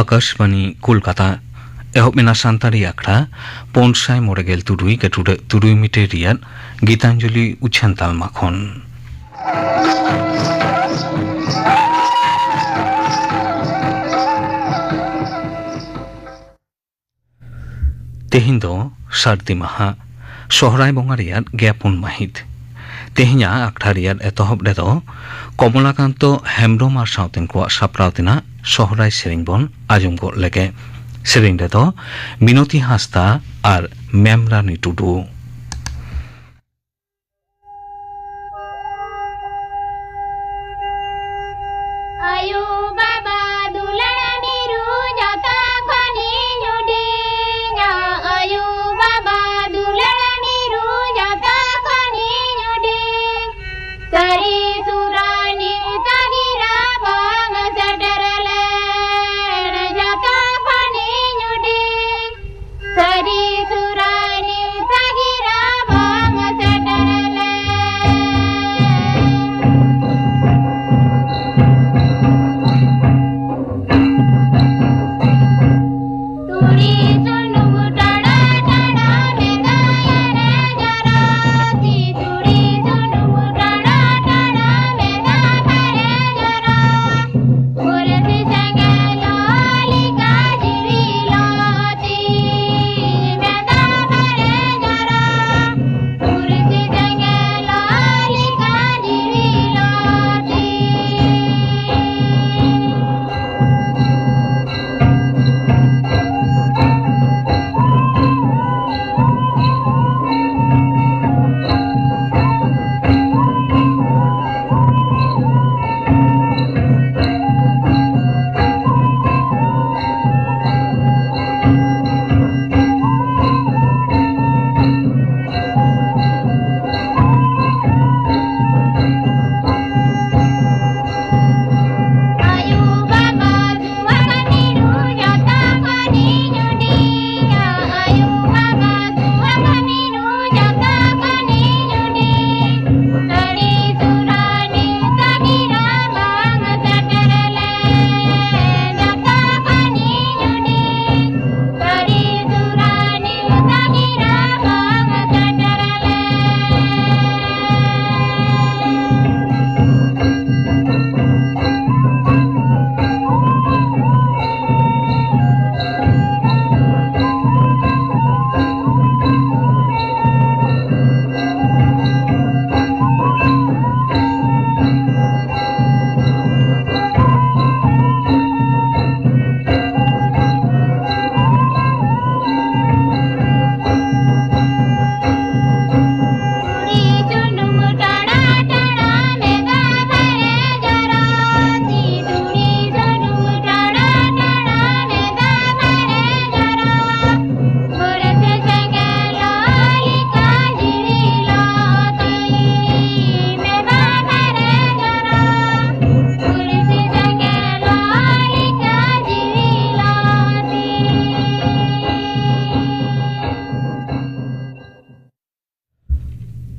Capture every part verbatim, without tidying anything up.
ᱟᱠᱟᱥᱵᱟᱱᱤ ᱠᱳᱞᱠᱟᱛᱟ᱾ ᱮᱦᱚᱵ ᱮᱱᱟ ᱥᱟᱱᱛᱟᱲᱤ ᱟᱠᱷᱲᱟ ᱯᱩᱱ ᱥᱟᱭ ᱢᱚᱬᱮ ᱜᱮᱞ ᱛᱩᱨᱩᱭ ᱜᱟᱹᱴᱩᱰᱟᱹᱜ ᱛᱩᱨᱩᱭ ᱢᱤᱴᱟᱨ ᱨᱮᱭᱟᱜ ᱜᱤᱛᱟᱧᱡᱚᱞᱤ ᱩᱪᱷᱟᱹᱱ ᱛᱟᱞᱢᱟ ᱠᱷᱚᱱ᱾ ᱛᱮᱦᱮᱧ ᱫᱚ ᱥᱟᱹᱨᱫᱤ ᱢᱟᱦᱟ, ᱥᱚᱦᱨᱟᱭ ᱵᱚᱸᱜᱟ ᱨᱮᱭᱟᱜ ᱜᱮᱞ ᱯᱩᱱ ᱢᱟᱹᱦᱤᱛ᱾ ᱛᱮᱦᱮᱧᱟᱜ ᱟᱠᱷᱲᱟ ᱨᱮᱭᱟᱜ ᱮᱛᱚᱦᱚᱵ ᱨᱮᱫᱚ ᱠᱚᱢᱚᱞᱟᱠᱟᱱᱛᱚ ᱦᱮᱢᱵᱽᱨᱚᱢ ᱟᱨ ᱥᱟᱶᱛᱮᱱ ᱠᱚᱣᱟᱜ ᱥᱟᱯᱲᱟᱣ ᱛᱮᱱᱟᱜ ᱥᱚᱦᱨᱟᱭ ᱥᱮᱨᱮᱧ ᱵᱚᱱ ᱟᱸᱡᱚᱢ ᱜᱚᱫ ᱞᱮᱜᱮ᱾ ᱥᱮᱨᱮᱧ ᱨᱮᱫᱚ ᱢᱤᱱᱚᱛᱤ ᱦᱟᱸᱥᱫᱟ ᱟᱨ ᱢᱮᱢᱨᱟᱱᱤ ᱴᱩᱰᱩ᱾ ᱟᱭᱳ ᱵᱟᱵᱟ ᱫᱩᱞᱟᱹᱲ ᱢᱤᱨᱩ ᱡᱚᱛᱚ ᱠᱷᱚᱱᱤᱧ ᱦᱩᱰᱤᱧᱟ᱾ ᱟᱭᱳ ᱵᱟᱵᱟ ᱫᱩᱞᱟᱹᱲ ᱢᱤᱨᱩ ᱡᱚᱛᱚ ᱠᱷᱚᱱᱤᱧ ᱦᱩᱰᱤᱧ᱾ ᱥᱟᱹᱨᱤ ᱥᱩᱨᱟᱱᱤ ᱛᱟᱹᱜᱤᱨᱟ ᱵᱟᱝ ᱥᱮᱴᱮᱨ ᱞᱮᱱ ᱡᱚᱛᱚ ᱠᱷᱚᱱᱤᱧ ᱦᱩᱰᱤᱧ᱾ ᱥᱟᱹᱨᱤ ᱥᱩᱨᱟᱱᱤ ᱛᱟᱹᱜᱤ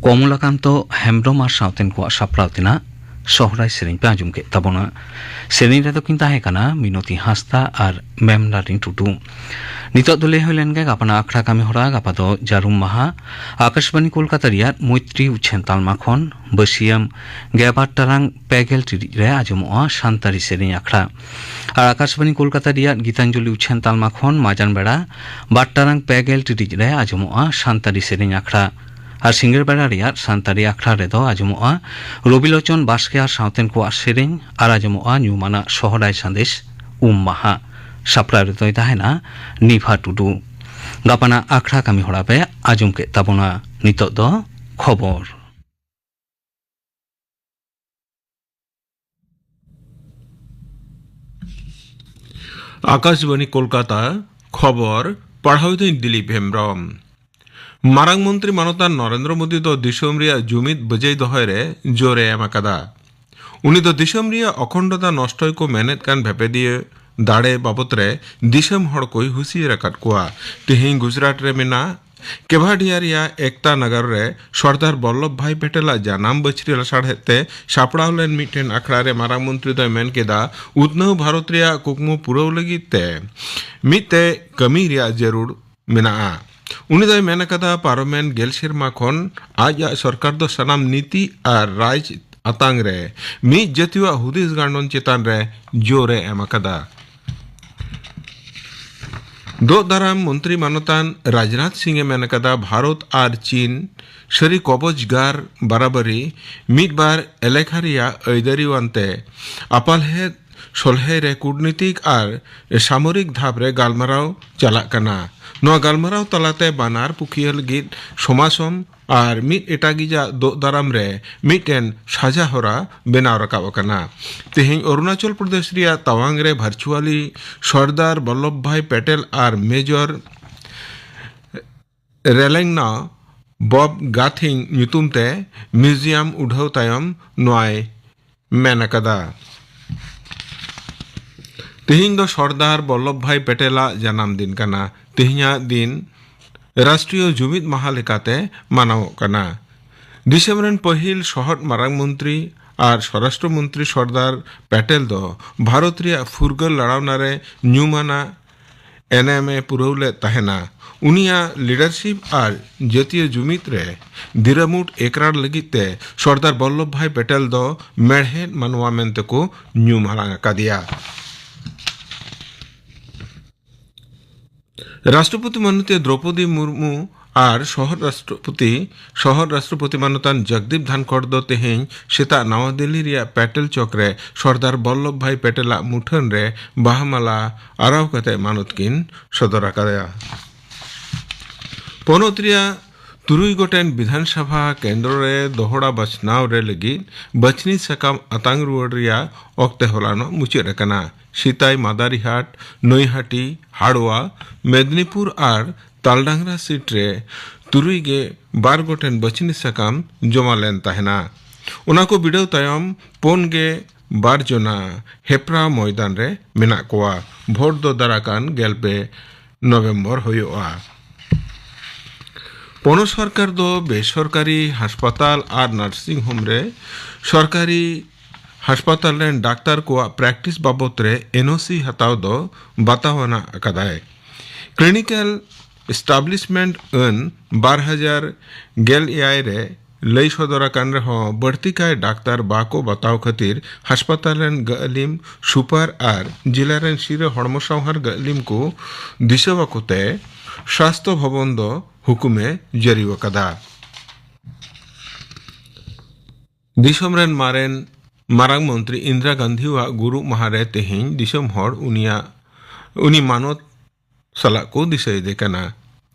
ᱠᱚᱢᱚᱞᱟᱠᱟᱱᱛᱚ ᱦᱮᱢᱵᱽᱨᱚᱢ ᱟᱨ ᱥᱟᱶᱛᱮᱱ ᱠᱚᱣᱟᱜ ᱥᱟᱯᱲᱟᱣ ᱛᱮᱱᱟᱜ ᱥᱚᱦᱨᱟᱭ ᱥᱮᱨᱮᱧ ᱯᱮ ᱟᱸᱡᱚᱢ ᱠᱮᱫ ᱛᱟᱵᱚᱱᱟ᱾ ᱥᱮᱨᱮᱧ ᱨᱮᱫᱚ ᱠᱤᱱ ᱛᱟᱦᱮᱸ ᱠᱟᱱᱟ ᱢᱤᱱᱚᱛᱤ ᱦᱟᱸᱥᱫᱟ ᱟᱨ ᱢᱮᱢᱱᱟᱨᱤᱱ ᱴᱩᱰᱩ᱾ ᱱᱤᱛᱚᱜ ᱫᱚ ᱞᱟᱹᱭ ᱦᱩᱭ ᱞᱮᱱ ᱜᱮ ᱜᱟᱯᱟᱱᱟᱜ ᱟᱠᱷᱲᱟ ᱠᱟᱹᱢᱤ ᱦᱚᱨᱟ᱾ ᱜᱟᱯᱟ ᱫᱚ ᱡᱟᱹᱨᱩᱢ ᱢᱟᱦᱟ᱾ ᱟᱠᱟᱥᱵᱟᱬᱤ ᱠᱳᱞᱠᱟᱛᱟ ᱨᱮᱭᱟᱜ ᱢᱳᱭᱛᱨᱤ ᱩᱪᱷᱟᱹᱱ ᱛᱟᱞᱢᱟ ᱠᱷᱚᱱ ᱵᱟᱹᱥᱤᱭᱟᱹᱢ ᱜᱮᱞᱵᱟᱨ ᱴᱟᱲᱟᱝ ᱯᱮ ᱜᱮᱞ ᱴᱤᱲᱤᱡ ᱨᱮ ᱟᱸᱡᱚᱢᱚᱜᱼᱟ ᱥᱟᱱᱛᱟᱲᱤ ᱥᱮᱨᱮᱧ ᱟᱠᱷᱲᱟ᱾ ᱟᱨ ᱟᱠᱟᱥᱵᱟᱬᱤ ᱠᱳᱞᱠᱟᱛᱟ ᱨᱮᱭᱟᱜ ᱜᱤᱛᱟᱧᱡᱚᱞᱤ ᱩᱪᱷᱟᱹᱱ ᱛᱟᱞᱢᱟ ᱠᱷᱚᱱ ᱢᱟᱡᱟᱱ ᱵᱮᱲᱟ ᱵᱟᱨ ᱴᱟᱲᱟᱝ ᱯᱮ ᱜᱮᱞ ᱴᱤᱲᱤᱡ ᱨᱮ ᱟᱸᱡᱚᱢᱚᱜᱼᱟ ᱥᱟᱱᱛᱟᱲᱤ ᱥᱮᱨᱮᱧ ᱟᱠᱷᱲᱟ᱾ ᱟᱨ ᱥᱤᱸᱜᱟᱹᱲ ᱵᱮᱲᱟ ᱨᱮᱭᱟᱜ ᱥᱟᱱᱛᱟᱲᱤ ᱟᱠᱷᱲᱟ ᱨᱮᱫᱚ ᱟᱸᱡᱚᱢᱚᱜᱼᱟ ᱨᱚᱵᱤᱞᱳᱪᱚᱱ ᱵᱟᱥᱠᱮ ᱟᱨ ᱥᱟᱶᱛᱮᱱ ᱠᱚᱣᱟᱜ ᱥᱮᱨᱮᱧ ᱟᱨ ᱟᱸᱡᱚᱢᱚᱜᱼᱟ ᱧᱩᱢᱟᱱᱟᱜ ᱥᱚᱦᱨᱟᱭ ᱥᱟᱸᱫᱮᱥ ᱩᱢ ᱢᱟᱦᱟ᱾ ᱥᱟᱯᱲᱟᱣ ᱨᱮᱫᱚᱭ ᱛᱟᱦᱮᱱᱟ ᱱᱤᱯᱷᱟ ᱴᱩᱰᱩ᱾ ᱜᱟᱯᱟᱱᱟᱜ ᱟᱠᱷᱲᱟ ᱠᱟᱹᱢᱤ ᱦᱚᱨᱟ ᱯᱮ ᱟᱸᱡᱚᱢ ᱠᱮᱫ ᱛᱟᱵᱚᱱᱟ᱾ ᱱᱤᱛᱚᱜ ᱫᱚ ᱠᱷᱚᱵᱚᱨ᱾ ᱟᱠᱟᱥᱵᱟᱬᱤ ᱠᱳᱞᱠᱟᱛᱟ, ᱠᱷᱚᱵᱚᱨ ᱯᱟᱲᱦᱟᱣ ᱫᱟᱹᱧ ᱫᱤᱞᱤᱯ ᱦᱮᱢᱵᱨᱚᱢ᱾ ᱢᱟᱨᱟᱝ ᱢᱚᱱᱛᱨᱤ ᱢᱟᱱᱚᱛᱟᱱ ᱱᱚᱨᱮᱱᱫᱨᱚ ᱢᱳᱫᱤ ᱫᱚ ᱫᱤᱥᱚᱢ ᱨᱮᱭᱟᱜ ᱡᱩᱢᱤᱫ ᱵᱟᱹᱡᱟᱹᱭ ᱫᱚᱦᱚᱭ ᱨᱮ ᱡᱳᱨ ᱮ ᱮᱢ ᱟᱠᱟᱫᱟ᱾ ᱩᱱᱤ ᱫᱚ ᱫᱤᱥᱚᱢ ᱨᱮᱭᱟᱜ ᱚᱠᱷᱚᱱᱰᱚᱛᱟ ᱱᱚᱥᱴᱚᱭ ᱠᱚ ᱢᱮᱱᱮᱫ ᱠᱟᱱ ᱵᱷᱮᱯᱮᱫᱤᱭᱟᱹ ᱫᱟᱲᱮ ᱵᱟᱵᱚᱛ ᱨᱮ ᱫᱤᱥᱚᱢ ᱦᱚᱲ ᱠᱚᱭ ᱦᱩᱸᱥᱤᱭᱟᱹᱨ ᱟᱠᱟᱫ ᱠᱚᱣᱟ᱾ ᱛᱮᱦᱮᱧ ᱜᱩᱡᱽᱨᱟᱴ ᱨᱮ ᱢᱮᱱᱟᱜ ᱠᱮᱵᱷᱟᱰᱤᱭᱟ ᱨᱮᱭᱟᱜ ᱮᱠᱛᱟ ᱱᱟᱜᱟᱨ ᱨᱮ ᱥᱚᱨᱫᱟᱨ ᱵᱚᱞᱞᱚᱵᱷ ᱵᱷᱟᱭ ᱯᱮᱴᱮᱞᱟᱜ ᱡᱟᱱᱟᱢ ᱵᱟᱹᱪᱷᱨᱤ ᱞᱟᱥᱟᱲᱦᱮᱫ ᱛᱮ ᱥᱟᱯᱲᱟᱣ ᱞᱮᱱ ᱢᱤᱫᱴᱮᱱ ᱟᱠᱷᱲᱟ ᱨᱮ ᱢᱟᱨᱟᱝ ᱢᱚᱱᱛᱨᱤ ᱫᱚᱭ ᱢᱮᱱ ᱠᱮᱫᱟ, ᱩᱛᱱᱟᱹᱣ ᱵᱷᱟᱨᱚᱛ ᱨᱮᱭᱟᱜ ᱠᱩᱠᱢᱩ ᱯᱩᱨᱟᱹᱣ ᱞᱟᱹᱜᱤᱫ ᱛᱮ ᱢᱤᱫ ᱛᱮ ᱠᱟᱹᱢᱤ ᱨᱮᱭᱟᱜ ᱡᱟᱹᱨᱩᱲ ᱢᱮᱱᱟᱜᱼᱟ᱾ ᱩᱱᱤ ᱫᱚᱭ ᱢᱮᱱ ᱟᱠᱟᱫᱟ, ᱯᱟᱨᱚᱢᱮᱱ ᱜᱮᱞ ᱥᱮᱨᱢᱟ ᱠᱷᱚᱱ ᱟᱡᱟᱜ ᱥᱚᱨᱠᱟᱨ ᱫᱚ ᱥᱟᱱᱟᱢ ᱱᱤᱛᱤ ᱟᱨ ᱨᱟᱡᱽ ᱟᱛᱟᱝ ᱨᱮ ᱢᱤᱫ ᱡᱟᱹᱛᱤᱭᱟᱜ ᱦᱩᱫᱤᱥ ᱜᱟᱱᱰᱚᱱ ᱪᱮᱛᱟᱱ ᱨᱮ ᱡᱳᱨ ᱮ ᱮᱢ ᱟᱠᱟᱫᱟ᱾ ᱫᱳᱜ ᱫᱟᱨᱟᱢ ᱢᱚᱱᱛᱨᱤ ᱢᱟᱱᱚᱛᱟᱱ ᱨᱟᱡᱽᱱᱟᱛᱷ ᱥᱤᱝ ᱮ ᱢᱮᱱ ᱟᱠᱟᱫᱟ, ᱵᱷᱟᱨᱚᱛ ᱟᱨ ᱪᱤᱱ ᱥᱟᱹᱨᱤ ᱠᱚᱵᱚᱡᱽᱜᱟᱨ ᱵᱟᱨᱟᱵᱟᱨᱤ ᱢᱤᱫ ᱵᱟᱨ ᱮᱞᱮᱠᱷᱟ ᱨᱮᱭᱟᱜ ᱟᱹᱭᱫᱟᱹᱨᱤᱣᱟᱱ ᱛᱮ ᱟᱯᱟᱞᱦᱮᱫ ᱥᱚᱞᱦᱮ ᱨᱮ ᱠᱩᱴᱱᱤᱛᱤᱠ ᱟᱨ ᱥᱟᱢᱚᱨᱤᱠ ᱫᱷᱟᱯ ᱨᱮ ᱜᱟᱞᱢᱟᱨᱟᱣ ᱪᱟᱞᱟᱜ ᱠᱟᱱᱟ᱾ ᱱᱚᱣᱟ ᱜᱟᱞᱢᱟᱨᱟᱣ ᱛᱟᱞᱟᱛᱮ ᱵᱟᱱᱟᱨ ᱯᱩᱠᱷᱤᱭᱟᱹ ᱞᱟᱹᱜᱤᱫ ᱥᱚᱢᱟᱥᱚᱢ ᱟᱨ ᱢᱤᱫ ᱮᱴᱟᱜᱤᱡᱟᱜ ᱫᱳᱜ ᱫᱟᱨᱟᱢ ᱨᱮ ᱢᱤᱫᱴᱮᱱ ᱥᱟᱡᱟ ᱦᱚᱨᱟ ᱵᱮᱱᱟᱣ ᱨᱟᱠᱟᱵ ᱟᱠᱟᱱᱟ᱾ ᱛᱮᱦᱮᱧ ᱚᱨᱩᱱᱟᱪᱚᱞ ᱯᱨᱚᱫᱮᱥ ᱨᱮᱭᱟᱜ ᱛᱟᱣᱟᱝ ᱨᱮ ᱵᱷᱟᱨᱪᱩᱣᱟᱞᱤ ᱥᱚᱨᱫᱟᱨ ᱵᱚᱞᱞᱚᱵᱷ ᱵᱷᱟᱭ ᱯᱮᱴᱮᱞ ᱟᱨ ᱢᱮᱡᱚᱨ ᱨᱮᱞᱮᱝᱱᱟ ᱵᱚᱵ ᱜᱟᱛᱷᱤᱝ ᱧᱩᱛᱩᱢ ᱛᱮ ᱢᱤᱣᱡᱤᱭᱟᱢ ᱩᱰᱷᱟᱹᱣ ᱛᱟᱭᱚᱢ ᱱᱚᱣᱟᱭ ᱢᱮᱱ ᱟᱠᱟᱫᱟ᱾ ᱛᱮᱦᱮᱧ ᱫᱚ ᱥᱚᱨᱫᱟᱨ ᱵᱚᱞᱞᱚᱵᱷ ᱵᱷᱟᱭ ᱯᱮᱴᱮᱞᱟᱜ ᱡᱟᱱᱟᱢ ᱫᱤᱱ ᱠᱟᱱᱟ᱾ ᱛᱮᱦᱮᱧᱟᱜ ᱫᱤᱱ ᱨᱟᱥᱴᱨᱤᱭᱚ ᱡᱩᱢᱤᱫ ᱢᱟᱦᱟ ᱞᱮᱠᱟᱛᱮ ᱢᱟᱱᱟᱣᱚᱜ ᱠᱟᱱᱟ᱾ ᱫᱤᱥᱚᱢ ᱨᱮᱱ ᱯᱟᱹᱦᱤᱞ ᱥᱚᱦᱚᱫ ᱢᱟᱨᱟᱝ ᱢᱚᱱᱛᱨᱤ ᱟᱨ ᱥᱚᱨᱟᱥᱴᱨᱚ ᱢᱚᱱᱛᱨᱤ ᱥᱚᱨᱫᱟᱨ ᱯᱮᱴᱮᱞ ᱫᱚ ᱵᱷᱟᱨᱚᱛ ᱨᱮᱭᱟᱜ ᱯᱷᱩᱨᱜᱟᱹᱞ ᱞᱟᱲᱟᱣᱱᱟ ᱨᱮ ᱧᱩᱢᱟᱱᱟᱜ ᱮᱱᱮᱢ ᱮ ᱯᱩᱨᱟᱹᱣ ᱞᱮᱫ ᱛᱟᱦᱮᱱᱟ᱾ ᱩᱱᱤᱭᱟᱜ leadership ᱟᱨ ᱡᱟᱹᱛᱤᱭᱟᱹ ᱡᱩᱢᱤᱫ ᱨᱮ ᱫᱤᱨᱟᱹᱢᱩᱴ ᱮᱠᱨᱟᱲ ᱞᱟᱹᱜᱤᱫ ᱛᱮ ᱥᱚᱨᱫᱟᱨ ᱵᱚᱞᱞᱚᱵᱷ ᱵᱷᱟᱭ ᱯᱮᱴᱮᱞ ᱫᱚ ᱢᱮᱲᱦᱮᱫ ᱢᱟᱱᱣᱟ ᱢᱮᱱᱛᱮ ᱠᱚ ᱧᱩᱢ ᱦᱟᱞᱟᱝ ᱟᱠᱟᱫᱮᱭᱟ᱾ ᱨᱟᱥᱴᱨᱚᱯᱚᱛᱤ ᱢᱟᱱᱚᱛᱤᱭᱟᱹ ᱫᱨᱚᱯᱚᱫᱤ ᱢᱩᱨᱢᱩ ᱟᱨ ᱥᱚᱦᱚᱫ ᱨᱟᱥᱴᱨᱚᱯᱚᱛᱤ, ᱥᱚᱦᱚᱫ ᱨᱟᱥᱴᱨᱚᱯᱚᱛᱤ ᱢᱟᱱᱚᱛᱟᱱ ᱡᱚᱜᱽᱫᱤᱯ ᱫᱷᱟᱱᱠᱚᱲ ᱫᱚ ᱛᱮᱦᱮᱧ ᱥᱮᱛᱟᱜ ᱱᱟᱣᱟ ᱫᱤᱞᱞᱤ ᱨᱮᱭᱟᱜ ᱯᱮᱴᱮᱞ ᱪᱚᱠ ᱨᱮ ᱥᱚᱨᱫᱟᱨ ᱵᱚᱞᱞᱚᱵᱷ ᱵᱷᱟᱭ ᱯᱮᱴᱮᱞᱟᱜ ᱢᱩᱴᱷᱟᱹᱱ ᱨᱮ ᱵᱟᱦᱟ ᱢᱟᱞᱟ ᱟᱨᱟᱣ ᱠᱟᱛᱮ ᱢᱟᱱᱚᱛ ᱠᱤᱱ ᱥᱚᱫᱚᱨ ᱟᱠᱟᱫᱟ᱾ ᱯᱚᱱᱚᱛ ᱨᱮᱭᱟᱜ ᱛᱩᱨᱩᱭ ᱜᱚᱴᱮᱱ ᱵᱤᱫᱷᱟᱱ ᱥᱚᱵᱷᱟ ᱠᱮᱱᱫᱨᱚ ᱨᱮ ᱫᱚᱦᱲᱟ ᱵᱟᱪᱷᱱᱟᱣ ᱨᱮ ᱞᱟᱹᱜᱤᱫ ᱵᱟᱪᱷᱱᱤ ᱥᱟᱠᱟᱢ ᱟᱛᱟᱝ ᱨᱩᱣᱟᱹᱲ ᱨᱮᱭᱟᱜ ᱚᱠᱛᱮ ᱦᱚᱞᱟᱱᱚᱜ ᱢᱩᱪᱟᱹᱫ ᱟᱠᱟᱱᱟ᱾ ᱥᱤᱛᱟᱭ, ᱢᱟᱫᱟᱨᱤᱦᱟᱴ, ᱱᱚᱭᱦᱟᱴᱤ, ᱦᱟᱲᱣᱟ, ᱢᱮᱫᱽᱱᱤᱯᱩᱨ ᱟᱨ ᱛᱟᱞᱰᱟᱝᱨᱟ ᱥᱤᱴ ᱨᱮ ᱛᱩᱨᱩᱭ ᱜᱮ ᱵᱟᱨ ᱜᱚᱴᱮᱱ ᱵᱟᱪᱷᱱᱤ ᱥᱟᱠᱟᱢ ᱡᱚᱢᱟ ᱞᱮᱱ ᱛᱟᱦᱮᱱᱟ᱾ ᱚᱱᱟ ᱠᱚ ᱵᱤᱰᱟᱹᱣ ᱛᱟᱭᱚᱢ ᱯᱩᱱ ᱜᱮ ᱵᱟᱨ ᱡᱚᱱᱟ ᱦᱮᱯᱨᱟᱣ ᱢᱚᱭᱫᱟᱱ ᱨᱮ ᱢᱮᱱᱟᱜ ᱠᱚᱣᱟ᱾ ᱵᱷᱳᱴ ᱫᱚ ᱫᱟᱨᱟᱠᱟᱱ ᱜᱮᱞ ᱯᱮ ᱱᱚᱵᱷᱮᱢᱵᱚᱨ ᱦᱩᱭᱩᱜᱼᱟ᱾ ᱯᱚᱱᱚᱛ ᱥᱚᱨᱠᱟᱨ ᱫᱚ ᱵᱮᱥᱚᱨᱠᱟᱨᱤ ᱦᱟᱥᱯᱟᱛᱟᱞ ᱟᱨ ᱱᱟᱨᱥᱤᱝ ᱦᱳᱢ ᱨᱮ ᱥᱚᱨᱠᱟᱨᱤ ᱦᱟᱥᱯᱟᱛᱟᱞ ᱨᱮᱱ ᱰᱟᱠᱛᱟᱨ ᱠᱚᱣᱟᱜ practice ᱵᱟᱵᱚᱛ ᱨᱮ ᱮᱱ ᱳ ᱥᱤ ᱦᱟᱛᱟᱣ ᱫᱚ ᱵᱟᱛᱟᱣ ᱟᱱᱟᱜ ᱟᱠᱟᱫᱟᱭ᱾ Clinical Establishment ᱟᱹᱱ ᱵᱟᱨ ᱦᱟᱡᱟᱨ ᱜᱮᱞ ᱮᱭᱟᱭ ᱨᱮ ᱞᱟᱹᱭ ᱥᱚᱫᱚᱨ ᱟᱠᱟᱱ ᱨᱮᱦᱚᱸ, ᱵᱟᱹᱲᱛᱤ ᱠᱟᱭ ᱰᱟᱠᱛᱟᱨ ᱵᱟᱠᱚ ᱵᱟᱛᱟᱣ ᱠᱷᱟᱹᱛᱤᱨ ᱦᱟᱥᱯᱟᱛᱟᱞ ᱨᱮᱱ ᱜᱟᱹᱞᱤᱢ ᱥᱩᱯᱟᱨ ᱟᱨ ᱡᱤᱞᱟ ᱨᱮᱱ ᱥᱤᱨᱟᱹ ᱦᱚᱲᱢᱚ ᱥᱟᱶᱦᱟᱨ ᱜᱟᱹᱞᱤᱢ ᱠᱚ ᱫᱤᱥᱟᱹ ᱟᱠᱚ ᱛᱮ ᱥᱟᱥᱛᱷᱚ ᱵᱷᱚᱵᱚᱱ ᱫᱚ ᱦᱩᱠᱩᱢᱮ ᱡᱟᱹᱨᱤ ᱟᱠᱟᱫᱟ᱾ ᱫᱤᱥᱚᱢ ᱨᱮᱱ ᱢᱟᱨᱮᱱ ᱢᱟᱨᱟᱝ ᱢᱚᱱᱛᱨᱤ ᱤᱱᱫᱨᱟ ᱜᱟᱱᱫᱷᱤᱣᱟᱜ ᱜᱩᱨᱩ ᱢᱟᱦᱟ ᱨᱮ ᱛᱮᱦᱮᱧ ᱫᱤᱥᱚᱢ ᱦᱚᱲ ᱩᱱᱤᱭᱟᱜ, ᱩᱱᱤ ᱢᱟᱱᱚᱛ ᱥᱟᱞᱟᱜ ᱠᱚ ᱫᱤᱥᱟᱹᱭᱮᱫᱮ ᱠᱟᱱᱟ᱾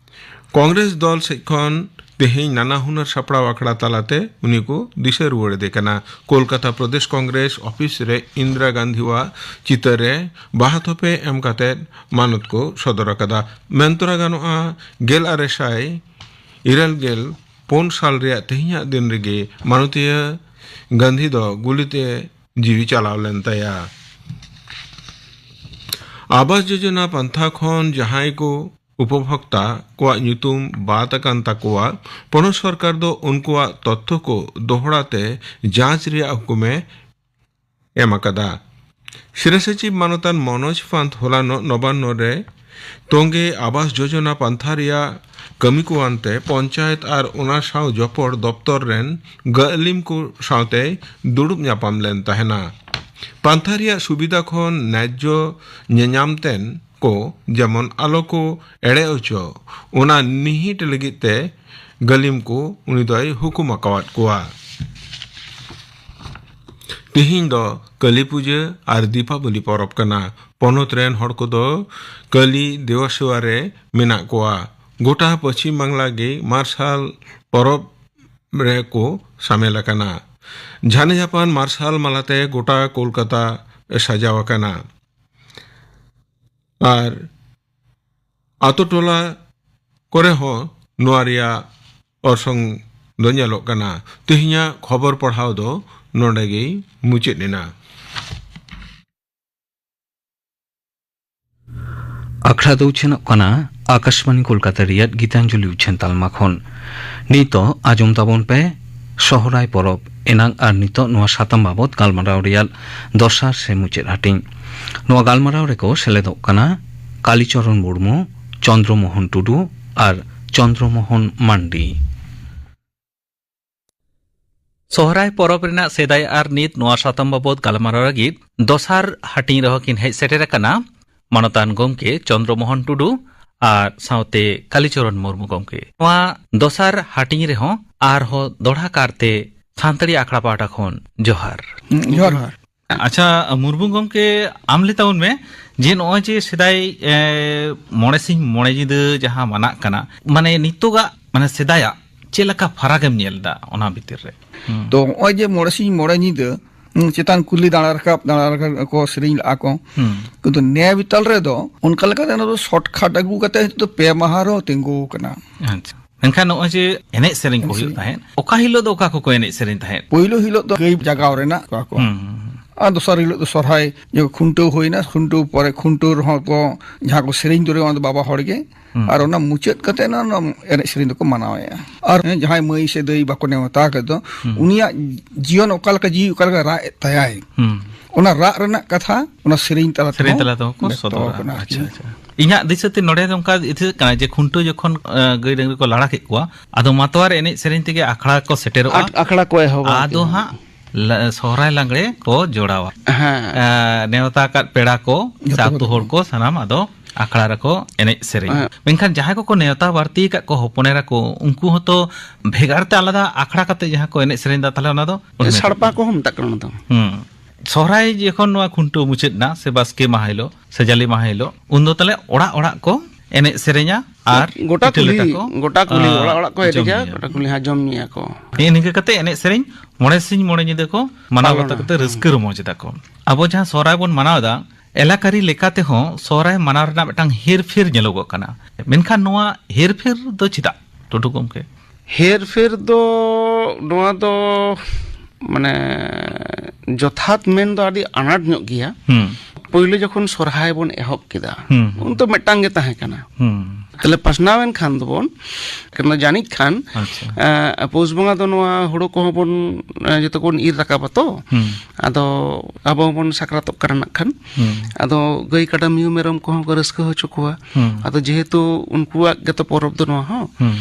ᱠᱚᱝᱜᱨᱮᱥ ᱫᱚᱞ ᱥᱮᱫ ᱠᱷᱚᱱ ᱛᱮᱦᱮᱧ ᱱᱟᱱᱟ ᱦᱩᱱᱟᱹᱨ ᱥᱟᱯᱲᱟᱣ ᱟᱠᱷᱲᱟ ᱛᱟᱞᱟᱛᱮ ᱩᱱᱤ ᱠᱚ ᱫᱤᱥᱟᱹ ᱨᱩᱣᱟᱹᱲᱮᱫᱮ ᱠᱟᱱᱟ᱾ ᱠᱳᱞᱠᱟᱛᱟ ᱯᱨᱚᱫᱮᱥ ᱠᱚᱝᱜᱨᱮᱥ ᱚᱯᱷᱤᱥ ᱨᱮ ᱤᱱᱫᱨᱟ ᱜᱟᱱᱫᱷᱤᱣᱟᱜ ᱪᱤᱛᱟᱹᱨ ᱨᱮ ᱵᱟᱦᱟ ᱛᱷᱚᱯᱮ ᱮᱢ ᱠᱟᱛᱮ ᱢᱟᱱᱚᱛ ᱠᱚ ᱥᱚᱫᱚᱨ ᱟᱠᱟᱫᱟ᱾ ᱢᱮᱱ ᱛᱚᱨᱟ ᱜᱟᱱᱚᱜᱼᱟ, ᱜᱮᱞ ᱟᱨᱮ ᱥᱟᱭ ᱤᱨᱟᱹᱞ ᱜᱮᱞ ᱯᱩᱱ ᱥᱟᱞ ᱨᱮᱭᱟᱜ ᱛᱮᱦᱮᱧᱟᱜ ᱫᱤᱱ ᱨᱮᱜᱮ ᱢᱟᱱᱚᱛᱤᱭᱟᱹ ᱜᱟᱱᱫᱷᱤ ᱫᱚ ᱜᱩᱞᱤᱛᱮ ᱡᱤᱣᱤ ᱪᱟᱞᱟᱣ ᱞᱮᱱ ᱛᱟᱭᱟ᱾ ᱟᱵᱟᱥ ᱡᱳᱡᱚᱱᱟ ᱯᱟᱱᱛᱷᱟ ᱠᱷᱚᱱ ᱡᱟᱦᱟᱸᱭ ᱠᱚ ᱩᱯᱚᱵᱷᱳᱠᱛᱟ ᱠᱚᱣᱟᱜ ᱧᱩᱛᱩᱢ ᱵᱟᱫ ᱟᱠᱟᱱ ᱛᱟᱠᱚᱣᱟ, ᱯᱚᱱᱚᱛ ᱥᱚᱨᱠᱟᱨ ᱫᱚ ᱩᱱᱠᱩᱣᱟᱜ ᱛᱚᱛᱛᱷᱚ ᱠᱚ ᱫᱚᱦᱲᱟ ᱛᱮ ᱡᱟᱸᱪ ᱨᱮᱭᱟᱜ ᱦᱩᱠᱩᱢᱮ ᱮᱢ ᱟᱠᱟᱫᱟ᱾ ᱥᱤᱨᱟᱹ ᱥᱚᱪᱤᱵᱽ ᱢᱟᱱᱚᱛᱟᱱ ᱢᱚᱱᱳᱡᱽ ᱯᱟᱱᱛ ᱦᱚᱞᱟᱱᱚᱜ ᱱᱚᱵᱟᱱᱱᱚ ᱨᱮ ᱛᱚᱸᱜᱮ ᱟᱵᱟᱥ ᱡᱳᱡᱚᱱᱟ ᱯᱟᱱᱛᱷᱟ ᱨᱮᱭᱟᱜ ᱠᱟᱹᱢᱤ ᱠᱚ ᱟᱱᱛᱮ ᱯᱚᱧᱪᱟᱭᱮᱛ ᱟᱨ ᱚᱱᱟ ᱥᱟᱶ ᱡᱚᱯᱚᱲ ᱫᱚᱯᱛᱚᱨ ᱨᱮᱱ ᱜᱟᱹᱞᱤᱢ ᱠᱚ ᱥᱟᱶᱛᱮᱭ ᱫᱩᱲᱩᱵ ᱧᱟᱯᱟᱢ ᱞᱮᱱ ᱛᱟᱦᱮᱱᱟ᱾ ᱯᱟᱱᱛᱷᱟ ᱨᱮᱭᱟᱜ ᱥᱩᱵᱤᱫᱷᱟ ᱠᱷᱚᱱ ᱱᱟᱡᱽᱡᱚ ᱧᱮᱧᱟᱢ ᱛᱮᱱ ᱠᱚ ᱡᱮᱢᱚᱱ ᱟᱞᱚ ᱠᱚ ᱮᱲᱮ ᱚᱪᱚ, ᱚᱱᱟ ᱱᱤᱦᱤᱴ ᱞᱟᱹᱜᱤᱫ ᱛᱮ ᱜᱟᱹᱞᱤᱢ ᱠᱚ ᱩᱱᱤ ᱫᱚᱭ ᱦᱩᱠᱩᱢ ᱟᱠᱟᱣᱟᱫ ᱠᱚᱣᱟ᱾ ᱛᱤᱦᱤᱧ ᱫᱚ ᱠᱟᱹᱞᱤ ᱯᱩᱡᱟᱹ ᱟᱨ ᱫᱤᱯᱟᱵᱚᱞᱤ ᱯᱚᱨᱚᱵᱽ ᱠᱟᱱᱟ᱾ ᱯᱚᱱᱚᱛ ᱨᱮᱱ ᱦᱚᱲ ᱠᱚᱫᱚ ᱠᱟᱹᱞᱤ ᱫᱮᱵᱟ ᱥᱮᱵᱟ ᱨᱮ ᱢᱮᱱᱟᱜ ᱠᱚᱣᱟ᱾ ᱜᱚᱴᱟ ᱯᱚᱪᱷᱤᱢ ᱵᱟᱝᱞᱟ ᱜᱮ ᱢᱟᱨᱥᱟᱞ ᱯᱚᱨᱚᱵᱽ ᱨᱮ ᱠᱚ ᱥᱟᱢᱮᱞ ᱟᱠᱟᱱᱟ᱾ ᱡᱷᱟᱱᱮ ᱡᱷᱟᱯᱟᱱ ᱢᱟᱨᱥᱟᱞ ᱢᱟᱞᱟᱛᱮ ᱜᱚᱴᱟ ᱠᱳᱞᱠᱟᱛᱟ ᱥᱟᱡᱟᱣ ᱟᱠᱟᱱᱟ᱾ ᱟᱨ ᱟᱛᱳ ᱴᱚᱞᱟ ᱠᱚᱨᱮ ᱦᱚᱸ ᱱᱚᱣᱟ ᱨᱮᱭᱟᱜ ᱚᱨᱥᱚᱝ ᱫᱚ ᱧᱮᱞᱚᱜ ᱠᱟᱱᱟ᱾ ᱛᱮᱦᱮᱧᱟᱜ ᱠᱷᱚᱵᱚᱨ ᱯᱟᱲᱦᱟᱣ ᱫᱚ ᱱᱚᱰᱮ ᱜᱮ ᱢᱩᱪᱟᱹᱫ ᱮᱱᱟ᱾ ᱟᱠᱷᱲᱟ ᱫᱚ ᱩᱪᱷᱟᱹᱱᱚᱜ ᱠᱟᱱᱟ ᱟᱠᱟᱥᱵᱟᱱᱤ ᱠᱳᱞᱠᱟᱛᱟ ᱨᱮᱭᱟᱜ ᱜᱤᱛᱟᱧᱡᱚᱞᱤ ᱩᱪᱷᱟᱹᱱ ᱛᱟᱞᱢᱟ ᱠᱷᱚᱱ᱾ ᱱᱤᱛᱚᱜ ᱟᱸᱡᱚᱢ ᱛᱟᱵᱚᱱ ᱯᱮ ᱥᱚᱦᱨᱟᱭ ᱯᱚᱨᱚᱵᱽ ᱮᱱᱟᱝ ᱟᱨ ᱱᱤᱛᱚᱜ ᱱᱚᱣᱟ ᱥᱟᱛᱟᱢ ᱵᱟᱵᱚᱛ ᱜᱟᱞᱢᱟᱨᱟᱣ ᱨᱮᱭᱟᱜ ᱫᱚᱥᱟᱨ ᱥᱮ ᱢᱩᱪᱟᱹᱫ ᱦᱟᱹᱴᱤᱧ᱾ ᱱᱚᱣᱟ ᱜᱟᱞᱢᱟᱨᱟᱣ ᱨᱮᱠᱚ ᱥᱮᱞᱮᱫᱚᱜ ᱠᱟᱱᱟ ᱠᱟᱞᱤᱪᱚᱨᱚᱱ ᱢᱩᱨᱢᱩ, ᱪᱚᱱᱫᱨᱚ ᱢᱳᱦᱚᱱ ᱴᱩᱰᱩ ᱟᱨ ᱪᱚᱱᱫᱨᱚ ᱢᱳᱦᱚᱱ ᱢᱟᱱᱰᱤ᱾ ᱥᱚᱦᱨᱟᱭ ᱯᱚᱨᱚᱵᱽ ᱨᱮᱱᱟᱜ ᱥᱮᱫᱟᱭ ᱟᱨ ᱱᱤᱛ ᱱᱚᱣᱟ ᱥᱟᱛᱟᱢ ᱵᱟᱵᱚᱛ ᱜᱟᱞᱢᱟᱨᱟᱣ ᱞᱟᱹᱜᱤᱫ ᱫᱚᱥᱟᱨ ᱦᱟᱹᱴᱤᱧ ᱨᱮᱦᱚᱸ ᱠᱤᱱ ᱦᱮᱡ ᱥᱮᱴᱮᱨ ᱟᱠᱟᱱᱟ ᱢᱟᱱᱚᱛᱟᱱ ᱜᱚᱢᱠᱮ ᱪᱚᱱᱫᱨᱚ ᱢᱳᱦᱚᱱ ᱴᱩᱰᱩ ᱟᱨ ᱥᱟᱶᱛᱮ ᱠᱟᱞᱤᱪᱚᱨᱚᱱ ᱢᱩᱨᱢᱩ ᱜᱚᱢᱠᱮ᱾ ᱱᱚᱣᱟ ᱫᱚᱥᱟᱨ ᱦᱟᱹᱴᱤᱧ ᱨᱮᱦᱚᱸ ᱟᱨᱦᱚᱸ ᱫᱚᱦᱲᱟ ᱠᱟᱨᱛᱮ ᱥᱟᱱᱛᱟᱲᱤ ᱟᱠᱷᱲᱟ ᱯᱟᱦᱴᱟ ᱠᱷᱚᱱ ᱡᱚᱦᱟᱨ᱾ ᱦᱩᱸ, ᱡᱚᱦᱟᱨ᱾ ᱟᱪᱪᱷᱟ, ᱢᱩᱨᱢᱩ ᱜᱚᱢᱠᱮ, ᱟᱢ ᱞᱟᱹᱭ ᱛᱟᱵᱚᱱ ᱢᱮ ᱡᱮ ᱱᱚᱜᱼᱚᱭ ᱡᱮ ᱥᱮᱫᱟᱭ, ᱮ, ᱢᱚᱬᱮ ᱥᱤᱧ ᱢᱚᱬᱮ ᱧᱤᱫᱟᱹ ᱡᱟᱦᱟᱸ ᱢᱟᱱᱟᱜ ᱠᱟᱱᱟ, ᱢᱟᱱᱮ ᱱᱤᱛᱚᱜᱟᱜ, ᱢᱟᱱᱮ ᱥᱮᱫᱟᱭᱟᱜ ᱪᱮᱫ ᱞᱮᱠᱟ ᱯᱷᱟᱨᱟᱠ ᱮᱢ ᱧᱮᱞ ᱮᱫᱟ ᱚᱱᱟ ᱵᱷᱤᱛᱤᱨ ᱨᱮ? ᱦᱩᱸ᱾ ᱛᱚ ᱱᱚᱜᱼᱚᱭ ᱡᱮ ᱢᱚᱬᱮ ᱥᱤᱧ ᱢᱚᱬᱮ ᱧᱤᱫᱟᱹ, ᱦᱩᱸ, ᱪᱮᱛᱟᱱ ᱠᱩᱞᱦᱤ ᱫᱟᱬᱟ ᱨᱟᱠᱟᱵ, ᱫᱟᱬᱟ ᱨᱟᱠᱟᱵ ᱠᱚ ᱥᱮᱨᱮᱧ ᱞᱟᱜᱼᱟ ᱠᱚ᱾ ᱦᱩᱸ᱾ ᱠᱤᱱᱛᱩ ᱱᱮ ᱵᱤᱛᱟᱞ ᱨᱮᱫᱚ ᱚᱱᱠᱟ ᱞᱮᱠᱟᱛᱮ ᱚᱱᱟ ᱫᱚ shortcut ᱟᱹᱜᱩ ᱠᱟᱛᱮ ᱱᱤᱛᱚᱜ ᱫᱚ ᱯᱮ ᱢᱟᱦᱟ ᱨᱮᱦᱚᱸ ᱛᱤᱸᱜᱩ ᱟᱠᱟᱱᱟ᱾ ᱟᱪᱪᱷᱟ᱾ ᱢᱮᱱᱠᱷᱟᱱ ᱱᱚᱜᱼᱚᱭ ᱡᱮ ᱮᱱᱮᱡ ᱥᱮᱨᱮᱧ ᱠᱚ ᱮᱱᱮᱡ ᱦᱩᱭᱩᱜ ᱥᱮᱨᱮᱧ᱾ ᱛᱟᱦᱮᱸᱫ, ᱚᱠᱟ ᱦᱤᱞᱳᱜ ᱫᱚ ᱚᱠᱟ ᱠᱚᱠᱚ ᱮᱱᱮᱡ ᱥᱮᱨᱮᱧ ᱛᱟᱦᱮᱸᱫ? ᱯᱳᱭᱞᱳ ᱦᱤᱞᱳᱜ ᱫᱚ ᱜᱟᱹᱭ ᱡᱟᱜᱟᱣ ᱨᱮᱱᱟᱜ ᱠᱚᱣᱟ ᱠᱚ᱾ ᱦᱩᱸ, ᱦᱩᱸ, ᱦᱩᱸ᱾ ᱟᱨ ᱫᱚᱥᱟᱨ ᱦᱤᱞᱳᱜ ᱫᱚ ᱥᱚᱨᱦᱟᱭ ᱡᱚᱠᱷᱚᱱ ᱠᱷᱩᱱᱴᱟᱹᱣ ᱦᱩᱭᱱᱟ, ᱠᱷᱩᱱᱴᱟᱹᱣ ᱯᱚᱨᱮ ᱠᱷᱩᱱᱴᱟᱹᱣ ᱨᱮᱦᱚᱸ ᱠᱚ ᱡᱟᱦᱟᱸ ᱠᱚ ᱥᱮᱨᱮᱧ ᱫᱩᱨᱟᱹᱝ, ᱚᱱᱟ ᱫᱚ ᱵᱟᱵᱟ ᱦᱚᱲ ᱜᱮ᱾ ᱦᱩᱸ᱾ ᱟᱨ ᱚᱱᱟ ᱢᱩᱪᱟᱹᱫ ᱠᱟᱛᱮ ᱚᱱᱟ, ᱚᱱᱟ ᱮᱱᱮᱡ ᱥᱮᱨᱮᱧ ᱫᱚᱠᱚ ᱢᱟᱱᱟᱣᱮᱫᱼᱟ᱾ ᱟᱨ ᱡᱟᱦᱟᱸᱭ ᱢᱟᱹᱭ ᱥᱮ ᱫᱟᱹᱭ ᱵᱟᱠᱚ ᱱᱮᱣᱛᱟ ᱟᱠᱟᱫ ᱫᱚ, ᱦᱩᱸ᱾ ᱩᱱᱤᱭᱟᱜ ᱡᱤᱭᱚᱱ ᱚᱠᱟ ᱞᱮᱠᱟ, ᱡᱤᱣᱤ ᱚᱠᱟ ᱞᱮᱠᱟ ᱨᱟᱜ ᱮᱫ ᱛᱟᱭᱟᱭ, ᱦᱩᱸ᱾ ᱚᱱᱟ ᱨᱟᱜ ᱨᱮᱱᱟᱜ ᱠᱟᱛᱷᱟ ᱚᱱᱟ ᱥᱮᱨᱮᱧ ᱛᱟᱞᱟ ᱥᱮᱨᱮᱧ ᱛᱮᱦᱚᱸ ᱛᱟᱞᱟ ᱛᱮᱦᱚᱸ ᱠᱚ ᱵᱮᱠᱛᱚ ᱥᱚᱫᱚᱨᱟ᱾ ᱟᱠᱟᱱᱟ ᱟᱨᱠᱤ᱾ ᱟᱪᱪᱷᱟ, ᱟᱪᱪᱷᱟ᱾ ᱤᱧᱟᱹᱜ ᱫᱤᱥᱟᱹᱛᱮ ᱱᱚᱰᱮ ᱫᱚ ᱚᱱᱠᱟ ᱫᱤᱥᱟᱹᱜ ᱠᱟᱱᱟ ᱡᱮ ᱠᱷᱩᱱᱴᱟᱹᱣ ᱡᱚᱠᱷᱚᱱ, ᱮ, ᱜᱟᱹᱭ ᱰᱟᱹᱝᱨᱤ ᱠᱚ ᱞᱟᱲᱟ ᱠᱮᱫ ᱠᱚᱣᱟ, ᱟᱫᱚ ᱢᱟᱛᱣᱟᱨ ᱮᱱᱮᱡ ᱥᱮᱨᱮᱧ ᱛᱮᱜᱮ ᱟᱠᱷᱲᱟ ᱠᱚ ᱥᱮᱴᱮᱨᱚᱜᱼᱟ᱾ ᱟᱠ-, ᱟᱠᱷᱲᱟ ᱠᱚ ᱮᱦᱚᱵᱟ ᱟᱫᱚ ᱟᱨᱠᱤ᱾ ᱦᱟᱸᱜ ᱞᱟ-, ᱥᱚᱦᱨᱟᱭ ᱞᱟᱜᱽᱲᱮ ᱠᱚ ᱡᱚᱲᱟᱣᱟ᱾ ᱦᱮᱸ᱾ ᱮ, ᱱᱮᱣᱛᱟ ᱟᱠᱟᱫ ᱯᱮᱲᱟ ᱠᱚ ᱥᱮ ᱡᱚᱛᱚ ᱟᱹᱛᱩ ᱠᱚ ᱦᱚᱲ ᱠᱚ ᱥᱟᱱᱟᱢ ᱟᱫᱚ ᱟᱠᱷᱲᱟ ᱨᱮᱠᱚ ᱮᱱᱮᱡ ᱥᱮᱨᱮᱧᱟ᱾ ᱦᱮᱸ᱾ ᱢᱮᱱᱠᱷᱟᱱ ᱡᱟᱦᱟᱸᱭ ᱠᱚᱠᱚ ᱱᱮᱣᱛᱟ ᱵᱟᱹᱲᱛᱤ ᱟᱠᱟᱫ ᱠᱚ ᱦᱚᱯᱚᱱ ᱮᱨᱟ ᱠᱚ, ᱩᱱᱠᱩ ᱦᱚᱸᱛᱚ ᱵᱷᱮᱜᱟᱨ ᱛᱮ ᱟᱞᱟᱫᱟ ᱟᱠᱷᱲᱟ ᱠᱟᱛᱮ ᱡᱟᱦᱟᱸ ᱠᱚ ᱮᱱᱮᱡ ᱥᱮᱨᱮᱧ ᱫᱟ, ᱛᱟᱦᱞᱮ ᱚᱱᱟ ᱫᱚ ᱥᱟᱲᱯᱟ ᱠᱚᱦᱚᱸ ᱢᱮᱛᱟᱜ ᱠᱟᱱᱟ ᱚᱱᱟ ᱫᱚ᱾ ᱦᱩᱸ᱾ ᱥᱚᱦᱨᱟᱭ ᱡᱚᱠᱷᱚᱱ ᱱᱚᱣᱟ ᱠᱷᱩᱱᱴᱟᱹᱣ ᱢᱩᱪᱟᱹᱫ ᱮᱱᱟ, ᱥᱮ ᱵᱟᱥᱠᱮ ᱢᱟᱦᱟ ᱦᱤᱞᱳᱜ ᱥᱮ ᱡᱟᱞᱮ ᱢᱟᱦᱟ ᱦᱤᱞᱳᱜ, ᱩᱱᱫᱚ ᱛᱟᱦᱞᱮ ᱚᱲᱟᱜ ᱚᱲᱟᱜ ᱠᱚ ᱮᱱᱮᱡ ᱥᱮᱨᱮᱧᱟ ᱟᱨ ᱜᱚᱴᱟ ᱯᱤᱴᱷᱟᱹ ᱠᱩᱞᱦᱤ, ᱞᱮᱴᱟ ᱠᱚ, ᱜᱚᱴᱟ ᱠᱩᱞᱦᱤ, ᱟᱸ, ᱚᱲᱟᱜ ᱚᱲᱟᱜ ᱠᱚ ᱡᱚᱢ ᱮᱱᱮᱡᱟ, ᱧᱩᱭᱟ᱾ ᱜᱚᱴᱟ ᱠᱩᱞᱦᱤ ᱦᱟᱸᱜ ᱡᱚᱢ ᱧᱩᱭᱟ ᱠᱚ᱾ ᱱᱮᱜᱼᱮ ᱱᱤᱝᱠᱟᱹ ᱠᱟᱛᱮ ᱮᱱᱮᱡ ᱥᱮᱨᱮᱧ ᱢᱚᱬᱮ ᱥᱤᱧ ᱢᱚᱬᱮ ᱧᱤᱫᱟᱹ ᱠᱚ ᱢᱟᱱᱟᱣ ᱯᱟᱞᱚᱱᱟ᱾ ᱵᱟᱛᱟᱣ ᱠᱟᱛᱮ ᱦᱩᱸ᱾ ᱨᱟᱹᱥᱠᱟᱹ ᱨᱚᱢᱚᱡᱽ ᱮᱫᱟ ᱠᱚ᱾ ᱟᱵᱚ ᱡᱟᱦᱟᱸ ᱥᱚᱦᱨᱟᱭ ᱵᱚᱱ ᱢᱟᱱᱟᱣ ᱮᱫᱟ, ᱮᱞᱟᱠᱟᱨᱤ ᱞᱮᱠᱟ ᱛᱮᱦᱚᱸ ᱥᱚᱦᱨᱟᱭ ᱢᱟᱱᱟᱣ ᱨᱮᱱᱟᱜ ᱢᱤᱫᱴᱟᱝ ᱦᱮᱨᱯᱷᱮᱨ ᱧᱮᱞᱚᱜᱚᱜ ᱠᱟᱱᱟ᱾ ᱢᱮᱱᱠᱷᱟᱱ ᱱᱚᱣᱟ ᱦᱮᱨᱯᱷᱮᱨ ᱫᱚ ᱪᱮᱫᱟᱜ, ᱴᱩᱰᱩ ᱜᱚᱢᱠᱮ? ᱦᱮᱨᱯᱷᱮᱨ ᱫᱚ ᱱᱚᱣᱟ ᱫᱚ ᱢᱟᱱᱮ ᱡᱚᱛᱷᱟᱛ ᱢᱮᱱ ᱫᱚ ᱟᱹᱰᱤ ᱟᱱᱟᱴ ᱧᱚᱜ ᱜᱮᱭᱟ᱾ ᱦᱩᱸ᱾ ᱯᱳᱭᱞᱳ ᱡᱚᱠᱷᱚᱱ ᱥᱚᱨᱦᱟᱭ ᱵᱚᱱ ᱮᱦᱚᱵ ᱠᱮᱫᱟ, ᱦᱩᱸ, ᱦᱩᱸ᱾ ᱩᱱ ᱫᱚ ᱢᱤᱫᱴᱟᱝ ᱜᱮ ᱛᱟᱦᱮᱸ ᱠᱟᱱᱟ᱾ ᱦᱩᱸ᱾ ᱛᱟᱦᱞᱮ ᱯᱟᱥᱱᱟᱣ ᱮᱱ ᱠᱷᱟᱱ ᱫᱚᱵᱚᱱ, ᱠᱟᱨᱚᱱ ᱡᱟᱹᱱᱤᱡ ᱠᱷᱟᱱ, ᱟᱪᱪᱷᱟ᱾ ᱮ, ᱯᱩᱥ ᱵᱚᱸᱜᱟ ᱫᱚ ᱱᱚᱣᱟ ᱦᱩᱲᱩ ᱠᱚᱦᱚᱸ ᱵᱚᱱ, ᱮ, ᱡᱚᱛᱚ ᱵᱚᱱ ᱤᱨ ᱨᱟᱠᱟᱵᱟ ᱛᱚ᱾ ᱦᱩᱸ᱾ ᱟᱫᱚ ᱟᱵᱚ ᱦᱚᱸᱵᱚᱱ ᱥᱟᱠᱨᱟᱛᱚᱜ ᱠᱟᱱᱟ ᱱᱟᱜ ᱠᱷᱟᱱ᱾ ᱦᱩᱸ᱾ ᱟᱫᱚ ᱜᱟᱹᱭ ᱠᱟᱰᱟ ᱢᱤᱦᱩ ᱢᱮᱨᱚᱢ ᱠᱚᱦᱚᱸ ᱠᱚ ᱨᱟᱹᱥᱠᱟᱹ ᱦᱚᱪᱚ ᱠᱚᱣᱟ᱾ ᱦᱩᱸ᱾ ᱟᱫᱚ ᱡᱮᱦᱮᱛᱩ ᱩᱱᱠᱩᱣᱟᱜ ᱜᱮᱛᱚ ᱯᱚᱨᱚᱵᱽ ᱫᱚ ᱱᱚᱣᱟ ᱦᱚᱸ᱾ ᱦᱩᱸ᱾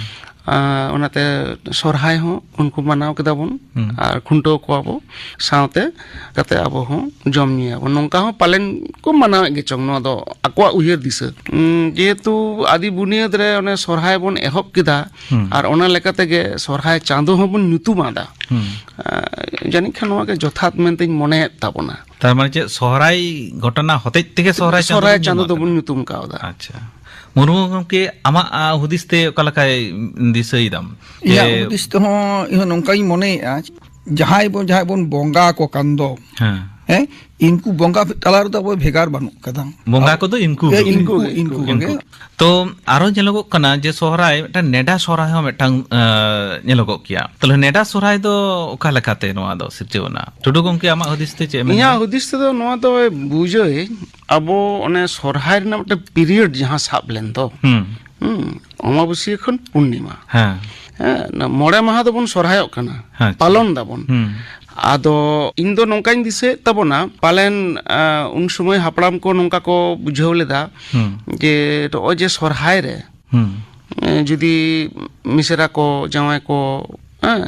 ᱟᱨ ᱚᱱᱟᱛᱮ ᱥᱚᱨᱦᱟᱭ ᱦᱚᱸ ᱩᱱᱠᱩ ᱢᱟᱱᱟᱣ ᱠᱮᱫᱟ ᱵᱚᱱ᱾ ᱦᱩᱸ᱾ ᱟᱨ ᱠᱷᱩᱱᱴᱟᱹᱣ ᱠᱚᱣᱟ ᱵᱚ, ᱥᱟᱶᱛᱮ ᱠᱟᱛᱮ ᱟᱵᱚ ᱦᱚᱸ ᱡᱚᱢ ᱧᱩᱭᱟᱵᱚᱱ᱾ ᱱᱚᱝᱠᱟ ᱦᱚᱸ ᱯᱟᱞᱮᱱ ᱠᱚ ᱢᱟᱱᱟᱣᱮᱫ ᱜᱮ ᱪᱚᱝ, ᱱᱚᱣᱟ ᱫᱚ ᱟᱠᱚᱣᱟᱜ ᱩᱭᱦᱟᱹᱨ ᱫᱤᱥᱟᱹ᱾ ᱩᱸ, ᱡᱮᱦᱮᱛᱩ ᱟᱹᱫᱤ ᱵᱩᱱᱤᱭᱟᱹᱫ ᱨᱮ ᱚᱱᱮ ᱥᱚᱨᱦᱟᱭ ᱵᱚᱱ ᱮᱦᱚᱵ ᱠᱮᱫᱟ, ᱦᱩᱸ᱾ ᱟᱨ ᱚᱱᱟ ᱞᱮᱠᱟ ᱛᱮᱜᱮ ᱥᱚᱨᱦᱟᱭ ᱪᱟᱸᱫᱚ ᱦᱚᱸᱵᱚᱱ ᱧᱩᱛᱩᱢ ᱟᱫᱟ᱾ ᱦᱩᱸ᱾ ᱟᱸ, ᱡᱟᱹᱱᱤᱡ ᱠᱷᱟᱱ ᱱᱚᱣᱟ ᱜᱮ ᱡᱚᱛᱷᱟᱛ ᱢᱮᱱᱛᱮᱧ ᱢᱚᱱᱮᱭᱮᱫ ᱛᱟᱵᱚᱱᱟ᱾ ᱛᱟᱨ ᱢᱟᱱᱮ ᱪᱮᱫ, ᱥᱚᱦᱨᱟᱭ ᱜᱷᱚᱴᱚᱱᱟ ᱦᱚᱛᱮᱡ ᱛᱮᱜᱮ ᱥᱚᱦᱨᱟᱭ ᱪᱟᱸᱫᱚ ᱥᱚᱦᱨᱟᱭ ᱵᱚᱱ ᱪᱟᱸᱫᱚ ᱧᱩᱢ ᱫᱚᱵᱚᱱ ᱟᱠᱟᱫᱟ? ᱧᱩᱛᱩᱢ ᱠᱟᱣᱫᱟ᱾ ᱟᱪᱪᱷᱟ᱾ ᱢᱩᱨᱢᱩ ᱜᱚᱢᱠᱮ, ᱟᱢᱟᱜ, ᱟ, ᱦᱩᱫᱤᱥ ᱛᱮ ᱚᱠᱟ ᱞᱮᱠᱟᱭ ᱫᱤᱥᱟᱹᱭ ᱫᱟᱢ? ᱤᱧᱟᱹᱜ ᱡᱮ ᱦᱩᱫᱤᱥ ᱛᱮᱦᱚᱸ ᱤᱧ ᱦᱚᱸ ᱱᱚᱝᱠᱟᱧ ᱢᱚᱱᱮᱭᱮᱫᱼᱟ, ᱡᱟᱦᱟᱸᱭ ᱵᱚᱱ, ᱡᱟᱦᱟᱸᱭ ᱵᱚᱱ ᱵᱚᱸᱜᱟ ᱟᱠᱚ ᱠᱟᱱ ᱫᱚ, ᱦᱮᱸ᱾ ᱦᱮᱸ, ᱤᱱᱠᱩ ᱵᱚᱸᱜᱟ ᱛᱟᱞᱟ ᱨᱮᱫᱚ ᱟᱵᱚ ᱵᱷᱮᱜᱟᱨ ᱵᱟᱹᱱᱩᱜ ᱠᱟᱫᱟ᱾ ᱵᱚᱸᱜᱟ ᱠᱚᱫᱚ ᱤᱱᱠᱩ ᱦᱮᱸ, ᱜᱮ᱾ ᱤᱱᱠᱩ, ᱤᱱᱠᱩ ᱜᱮ, ᱤᱱᱠᱩ ᱤᱱᱠᱩ᱾ ᱠᱚᱜᱮ᱾ ᱛᱚ ᱟᱨᱚ ᱧᱮᱞᱚᱜᱚᱜ ᱠᱟᱱᱟ ᱡᱮ ᱥᱚᱦᱨᱟᱭ, ᱢᱤᱫᱴᱟᱝ ᱱᱮᱰᱟ ᱥᱚᱦᱨᱟᱭ ᱦᱚᱸ ᱢᱤᱫᱴᱟᱝ, ᱮ, ᱧᱮᱞᱚᱜᱚᱜ ᱜᱮᱭᱟ᱾ ᱛᱟᱦᱞᱮ ᱱᱮᱰᱟ ᱥᱚᱦᱨᱟᱭ ᱫᱚ ᱚᱠᱟ ᱞᱮᱠᱟᱛᱮ ᱱᱚᱣᱟ ᱫᱚ ᱥᱤᱨᱡᱟᱹᱣ ᱮᱱᱟ? ᱴᱩᱰᱩ ᱜᱚᱢᱠᱮ, ᱟᱢᱟᱜ ᱦᱩᱫᱤᱥ ᱛᱮ ᱪᱮᱫ ᱮᱢ ᱢᱮᱱᱟ? ᱤᱧᱟᱹᱜ ᱦᱩᱫᱤᱥ ᱛᱮᱫᱚ ᱱᱚᱣᱟ ᱫᱚ ᱵᱩᱡᱷᱟᱹᱣᱟᱹᱧ, ᱟᱵᱚ ᱚᱱᱮ ᱥᱚᱨᱦᱟᱭ ᱨᱮᱱᱟᱜ ᱢᱤᱫᱴᱮᱱ ᱯᱤᱨᱤᱭᱚᱰ ᱡᱟᱦᱟᱸ ᱥᱟᱵ ᱞᱮᱱ ᱫᱚ, ᱦᱩᱸ᱾ ᱦᱩᱸ, ᱚᱢᱟᱵᱟᱹᱥᱭᱟᱹ ᱠᱷᱚᱱ ᱯᱩᱨᱱᱤᱢᱟ᱾ ᱦᱮᱸ᱾ ᱦᱮᱸ, ᱚᱱᱟ ᱢᱚᱬᱮ ᱢᱟᱦᱟ ᱫᱚᱵᱚᱱ ᱥᱚᱨᱦᱟᱭᱚᱜ ᱠᱟᱱᱟ, ᱟᱪᱪᱷᱟ᱾ ᱯᱟᱞᱚᱱ ᱫᱟᱵᱚᱱ᱾ ᱦᱩᱸ᱾ ᱟᱫᱚ ᱤᱧ ᱫᱚ ᱱᱚᱝᱠᱟᱧ ᱫᱤᱥᱟᱹᱭᱮᱫ ᱛᱟᱵᱚᱱᱟ, ᱯᱟᱞᱮᱱ, ᱟ, ᱩᱱ ᱥᱚᱢᱚᱭ ᱦᱟᱯᱲᱟᱢ ᱠᱚ ᱱᱚᱝᱠᱟ ᱠᱚ ᱵᱩᱡᱷᱟᱹᱣ ᱞᱮᱫᱟ ᱦᱩᱸ᱾ ᱡᱮ ᱱᱚᱜᱼᱚᱭ ᱡᱮ ᱥᱚᱨᱦᱟᱭ ᱨᱮ, ᱦᱩᱸ᱾ ᱮ, ᱡᱩᱫᱤ ᱢᱤᱥᱮᱨᱟ ᱠᱚ, ᱡᱟᱶᱟᱭ ᱠᱚ, ᱦᱮᱸ,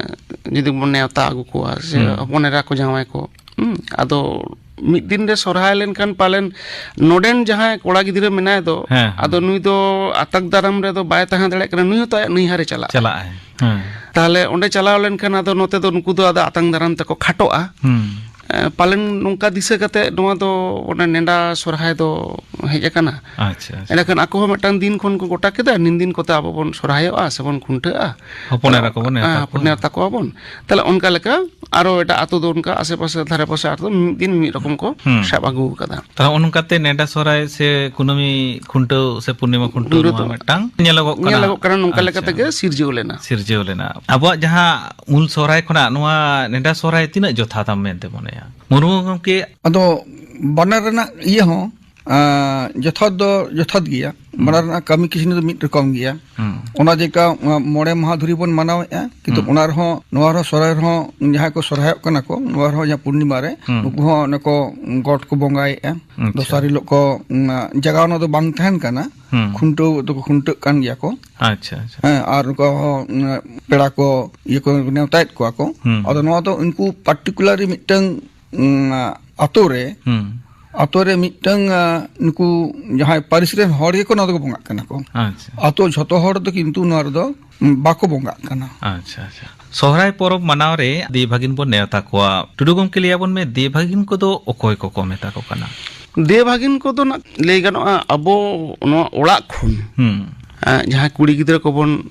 ᱡᱩᱫᱤ ᱵᱚᱱ ᱱᱮᱣᱛᱟ ᱟᱹᱜᱩ ᱠᱚᱣᱟ, ᱥᱮ ᱦᱩᱸ᱾ ᱦᱚᱯᱚᱱ ᱮᱨᱟ ᱠᱚ, ᱡᱟᱶᱟᱭ ᱠᱚ, ᱦᱩᱸ, ᱟᱫᱚ ᱢᱤᱫ ᱫᱤᱱ ᱨᱮ ᱥᱚᱨᱦᱟᱭ ᱞᱮᱱᱠᱷᱟᱱ ᱯᱟᱞᱮᱱ ᱱᱚᱰᱮᱱ ᱡᱟᱦᱟᱸᱭ ᱠᱚᱲᱟ ᱜᱤᱫᱽᱨᱟᱹ ᱢᱮᱱᱟᱭ ᱫᱚ, ᱦᱮᱸ, ᱦᱮᱸ᱾ ᱟᱫᱚ ᱱᱩᱭ ᱫᱚ ᱟᱛᱟᱝ ᱫᱟᱨᱟᱢ ᱨᱮᱫᱚ ᱵᱟᱭ ᱛᱟᱦᱮᱸ ᱫᱟᱲᱮᱭᱟᱜ ᱠᱟᱱᱟ, ᱱᱩᱭ ᱦᱚᱸᱛᱚ ᱟᱭᱟᱜ ᱱᱟᱹᱭᱦᱟᱹᱨᱮ ᱪᱟᱞᱟᱜᱼᱟ᱾ ᱪᱟᱞᱟᱜᱼᱟᱭ᱾ ᱦᱮᱸ᱾ ᱛᱟᱦᱞᱮ ᱚᱸᱰᱮ ᱪᱟᱞᱟᱣ ᱞᱮᱱᱠᱷᱟᱱ ᱟᱫᱚ ᱱᱚᱛᱮ ᱫᱚ ᱱᱩᱠᱩ ᱫᱚ ᱟᱫᱚ ᱟᱛᱟᱝ ᱫᱟᱨᱟᱢ ᱛᱮᱠᱚ ᱠᱷᱟᱴᱚᱜᱼᱟ᱾ ᱦᱩᱸ᱾ ᱮ, ᱯᱟᱞᱮᱱ ᱱᱚᱝᱠᱟ ᱫᱤᱥᱟᱹ ᱠᱟᱛᱮ ᱱᱚᱣᱟ ᱫᱚ ᱚᱱᱟ ᱱᱮᱰᱟ ᱥᱚᱨᱦᱟᱭ ᱫᱚ ᱦᱮᱡ ᱟᱠᱟᱱᱟ᱾ ᱟᱪᱪᱷᱟ, ᱟᱪᱪᱷᱟ᱾ ᱮᱸᱰᱮᱠᱷᱟᱱ ᱟᱠᱚ ᱦᱚᱸ ᱢᱤᱫᱴᱟᱝ ᱫᱤᱱ ᱠᱷᱚᱱ ᱠᱚ ᱜᱚᱴᱟ ᱠᱮᱫᱟ, ᱱᱤᱱ ᱫᱤᱱ ᱠᱚᱛᱮ ᱟᱵᱚ ᱵᱚᱱ ᱥᱚᱨᱦᱟᱭᱚᱜᱼᱟ ᱥᱮ ᱵᱚᱱ ᱠᱷᱩᱱᱴᱟᱹᱜᱼᱟ᱾ ᱦᱚᱯᱚᱱ ᱮᱨᱟ ᱠᱚᱵᱚᱱ ᱱᱮᱣᱛᱟ ᱦᱮᱸ, ᱠᱚᱣᱟ᱾ ᱦᱚᱯᱚᱱ ᱮᱨᱟ ᱛᱟᱠᱚ ᱟᱵᱚᱱ᱾ ᱛᱟᱦᱞᱮ ᱚᱱᱠᱟ ᱞᱮᱠᱟ ᱟᱨᱚ ᱮᱴᱟᱜ ᱟᱛᱳ ᱫᱚ ᱚᱱᱠᱟ ᱟᱥᱮ ᱯᱟᱥᱮ ᱫᱷᱟᱨᱮ ᱯᱟᱥᱮ ᱟᱛᱳ ᱫᱚ ᱢᱤᱫ ᱫᱤᱱ ᱢᱤᱢᱤᱫ ᱨᱚᱠᱚᱢ ᱠᱚ ᱦᱩᱸ᱾ ᱥᱟᱵ ᱟᱹᱜᱩ ᱟᱠᱟᱫᱟ᱾ ᱛᱟᱦᱞᱮ ᱱᱚᱜᱼᱚ ᱱᱚᱝᱠᱟᱛᱮ ᱱᱮᱰᱟ ᱥᱚᱨᱦᱟᱭ ᱥᱮ ᱠᱩᱱᱟᱹᱢᱤ ᱠᱷᱩᱱᱴᱟᱹᱣ ᱥᱮ ᱯᱩᱨᱱᱤᱢᱟ ᱠᱷᱩᱱᱴᱟᱹᱣ ᱯᱩᱨᱟᱹ ᱱᱚᱣᱟ ᱫᱚ ᱢᱤᱫᱴᱟᱝ ᱧᱮᱞᱚᱜᱚᱜ ᱠᱟᱱᱟ᱾ ᱧᱮᱞᱚᱜᱚᱜ ᱠᱟᱱᱟ, ᱱᱚᱝᱠᱟ ᱞᱮᱠᱟ ᱟᱪᱪᱷᱟ᱾ ᱛᱮᱜᱮ ᱥᱤᱨᱡᱟᱹᱣ ᱞᱮᱱᱟ᱾ ᱥᱤᱨᱡᱟᱹᱣ ᱞᱮᱱᱟ᱾ ᱟᱵᱚᱣᱟᱜ ᱡᱟᱦᱟᱸ ᱢᱩᱞ ᱥᱚᱨᱦᱟᱭ ᱠᱷᱚᱱᱟᱜ ᱱᱚᱣᱟ ᱱᱮᱰᱟ ᱥᱚᱨᱦᱟᱭ ᱛᱤᱱᱟᱹᱜ ᱡᱚᱛᱷᱟᱛᱟᱢ ᱢᱮᱱᱛᱮ ᱢᱚᱱᱮᱭᱟ? ᱢᱩᱨᱢᱩ ᱜᱚᱢᱠᱮ᱾ ᱟᱫᱚ ᱵᱟᱱᱟᱨ ᱨᱮᱱᱟᱜ ᱤᱭᱟᱹ ᱦᱚᱸ, ᱟᱸ, ᱡᱚᱛᱷᱟᱛ ᱫᱚ ᱡᱚᱛᱷᱟᱛ ᱜᱮᱭᱟ᱾ ᱦᱩᱸ᱾ ᱵᱟᱱᱟᱨ ᱨᱮᱱᱟᱜ ᱠᱟᱹᱢᱤ ᱠᱤᱥᱱᱤ ᱫᱚ ᱢᱤᱫ ᱨᱚᱠᱚᱢ ᱜᱮᱭᱟ᱾ ᱦᱩᱸ᱾ ᱚᱱᱟ ᱡᱮᱞᱮᱠᱟ, ᱟᱸ, ᱢᱚᱬᱮ ᱢᱟᱦᱟ ᱫᱷᱩᱨᱤ ᱵᱚᱱ ᱢᱟᱱᱟᱣᱮᱫᱼᱟ, ᱠᱤᱱᱛᱩ ᱦᱩᱸ᱾ ᱚᱱᱟ ᱨᱮᱦᱚᱸ, ᱱᱚᱣᱟ ᱨᱮᱦᱚᱸ ᱥᱚᱨᱦᱟᱭ ᱨᱮᱦᱚᱸ ᱡᱟᱦᱟᱸᱭ ᱠᱚ ᱥᱚᱨᱦᱟᱭᱚᱜ ᱠᱟᱱᱟ ᱠᱚ, ᱱᱚᱣᱟ ᱨᱮᱦᱚᱸ ᱡᱟᱦᱟᱸ ᱯᱩᱨᱱᱤᱢᱟ ᱨᱮ, ᱦᱩᱸ᱾ ᱱᱩᱠᱩ ᱦᱚᱸ ᱚᱱᱮ ᱠᱚ ᱜᱚᱴ ᱠᱚ ᱵᱚᱸᱜᱟᱭᱮᱫᱼᱟ᱾ ᱟᱪᱪᱷᱟ᱾ ᱫᱚᱥᱟᱨ ᱦᱤᱞᱳᱜ ᱠᱚ, ᱩᱸ, ᱡᱟᱜᱟᱣᱱᱟ ᱫᱚ ᱵᱟᱝ ᱛᱟᱦᱮᱱ ᱠᱟᱱᱟ, ᱦᱩᱸ᱾ ᱠᱷᱩᱱᱴᱟᱹᱣ ᱫᱚᱠᱚ ᱠᱷᱩᱱᱴᱟᱹᱜ ᱠᱟᱱ ᱜᱮᱭᱟ ᱠᱚ᱾ ᱟᱪᱪᱷᱟ, ᱟᱪᱪᱷᱟ᱾ ᱦᱮᱸ, ᱟᱨ ᱱᱚᱝᱠᱟ ᱦᱚᱸ, ᱩᱸ, ᱯᱮᱲᱟ ᱠᱚ ᱤᱭᱟᱹ ᱠᱚ ᱱᱮᱣᱛᱟᱭᱮᱫ ᱠᱚᱣᱟ ᱠᱚ᱾ ᱦᱩᱸ᱾ ᱟᱫᱚ ᱱᱚᱣᱟ ᱫᱚ ᱩᱱᱠᱩ particularly ᱢᱤᱫᱴᱟᱝ, ᱩᱸ, ᱟᱛᱳ ᱨᱮ, ᱦᱩᱸ᱾ ᱟᱛᱳ ᱨᱮ ᱢᱤᱫᱴᱟᱝ, ᱟᱸ, ᱱᱩᱠᱩ ᱡᱟᱦᱟᱸᱭ ᱯᱟᱹᱨᱤᱥ ᱨᱮᱱ ᱦᱚᱲ ᱜᱮᱠᱚ ᱱᱚᱣᱟ ᱫᱚᱠᱚ ᱵᱚᱸᱜᱟᱜ ᱠᱟᱱᱟ ᱠᱚ᱾ ᱟᱪᱪᱷᱟ᱾ ᱟᱛᱳ ᱡᱷᱚᱛᱚ ᱦᱚᱲ ᱫᱚ ᱠᱤᱱᱛᱩ ᱱᱚᱣᱟ ᱨᱮᱫᱚ, ᱩᱸ, ᱵᱟᱠᱚ ᱵᱚᱸᱜᱟᱜ ᱠᱟᱱᱟ᱾ ᱟᱪᱪᱷᱟ, ᱟᱪᱪᱷᱟ᱾ ᱥᱚᱦᱨᱟᱭ ᱯᱚᱨᱚᱵᱽ ᱢᱟᱱᱟᱣ ᱨᱮ ᱫᱮᱹᱭ ᱵᱷᱟᱹᱜᱤᱱ ᱵᱚᱱ ᱱᱮᱣᱛᱟ ᱠᱚᱣᱟ᱾ ᱴᱩᱰᱩ ᱜᱚᱢᱠᱮ, ᱞᱟᱹᱭ ᱟᱵᱚᱱ ᱢᱮ, ᱫᱮᱹᱭ ᱵᱷᱟᱹᱜᱤᱱ ᱠᱚᱫᱚ ᱚᱠᱚᱭ ᱠᱚᱠᱚ ᱢᱮᱛᱟ ᱠᱚ ᱠᱟᱱᱟ? ᱫᱮᱹᱭ ᱵᱷᱟᱹᱜᱤᱱ ᱠᱚᱫᱚ ᱱᱟᱜ ᱞᱟᱹᱭ ᱜᱟᱱᱚᱜᱼᱟ, ᱟᱵᱚ ᱱᱚᱣᱟ ᱚᱲᱟᱜ ᱠᱷᱚᱱ, ᱦᱩᱸ᱾ ᱮᱸ, ᱡᱟᱦᱟᱸᱭ ᱠᱩᱲᱤ ᱜᱤᱫᱽᱨᱟᱹ ᱠᱚᱵᱚᱱ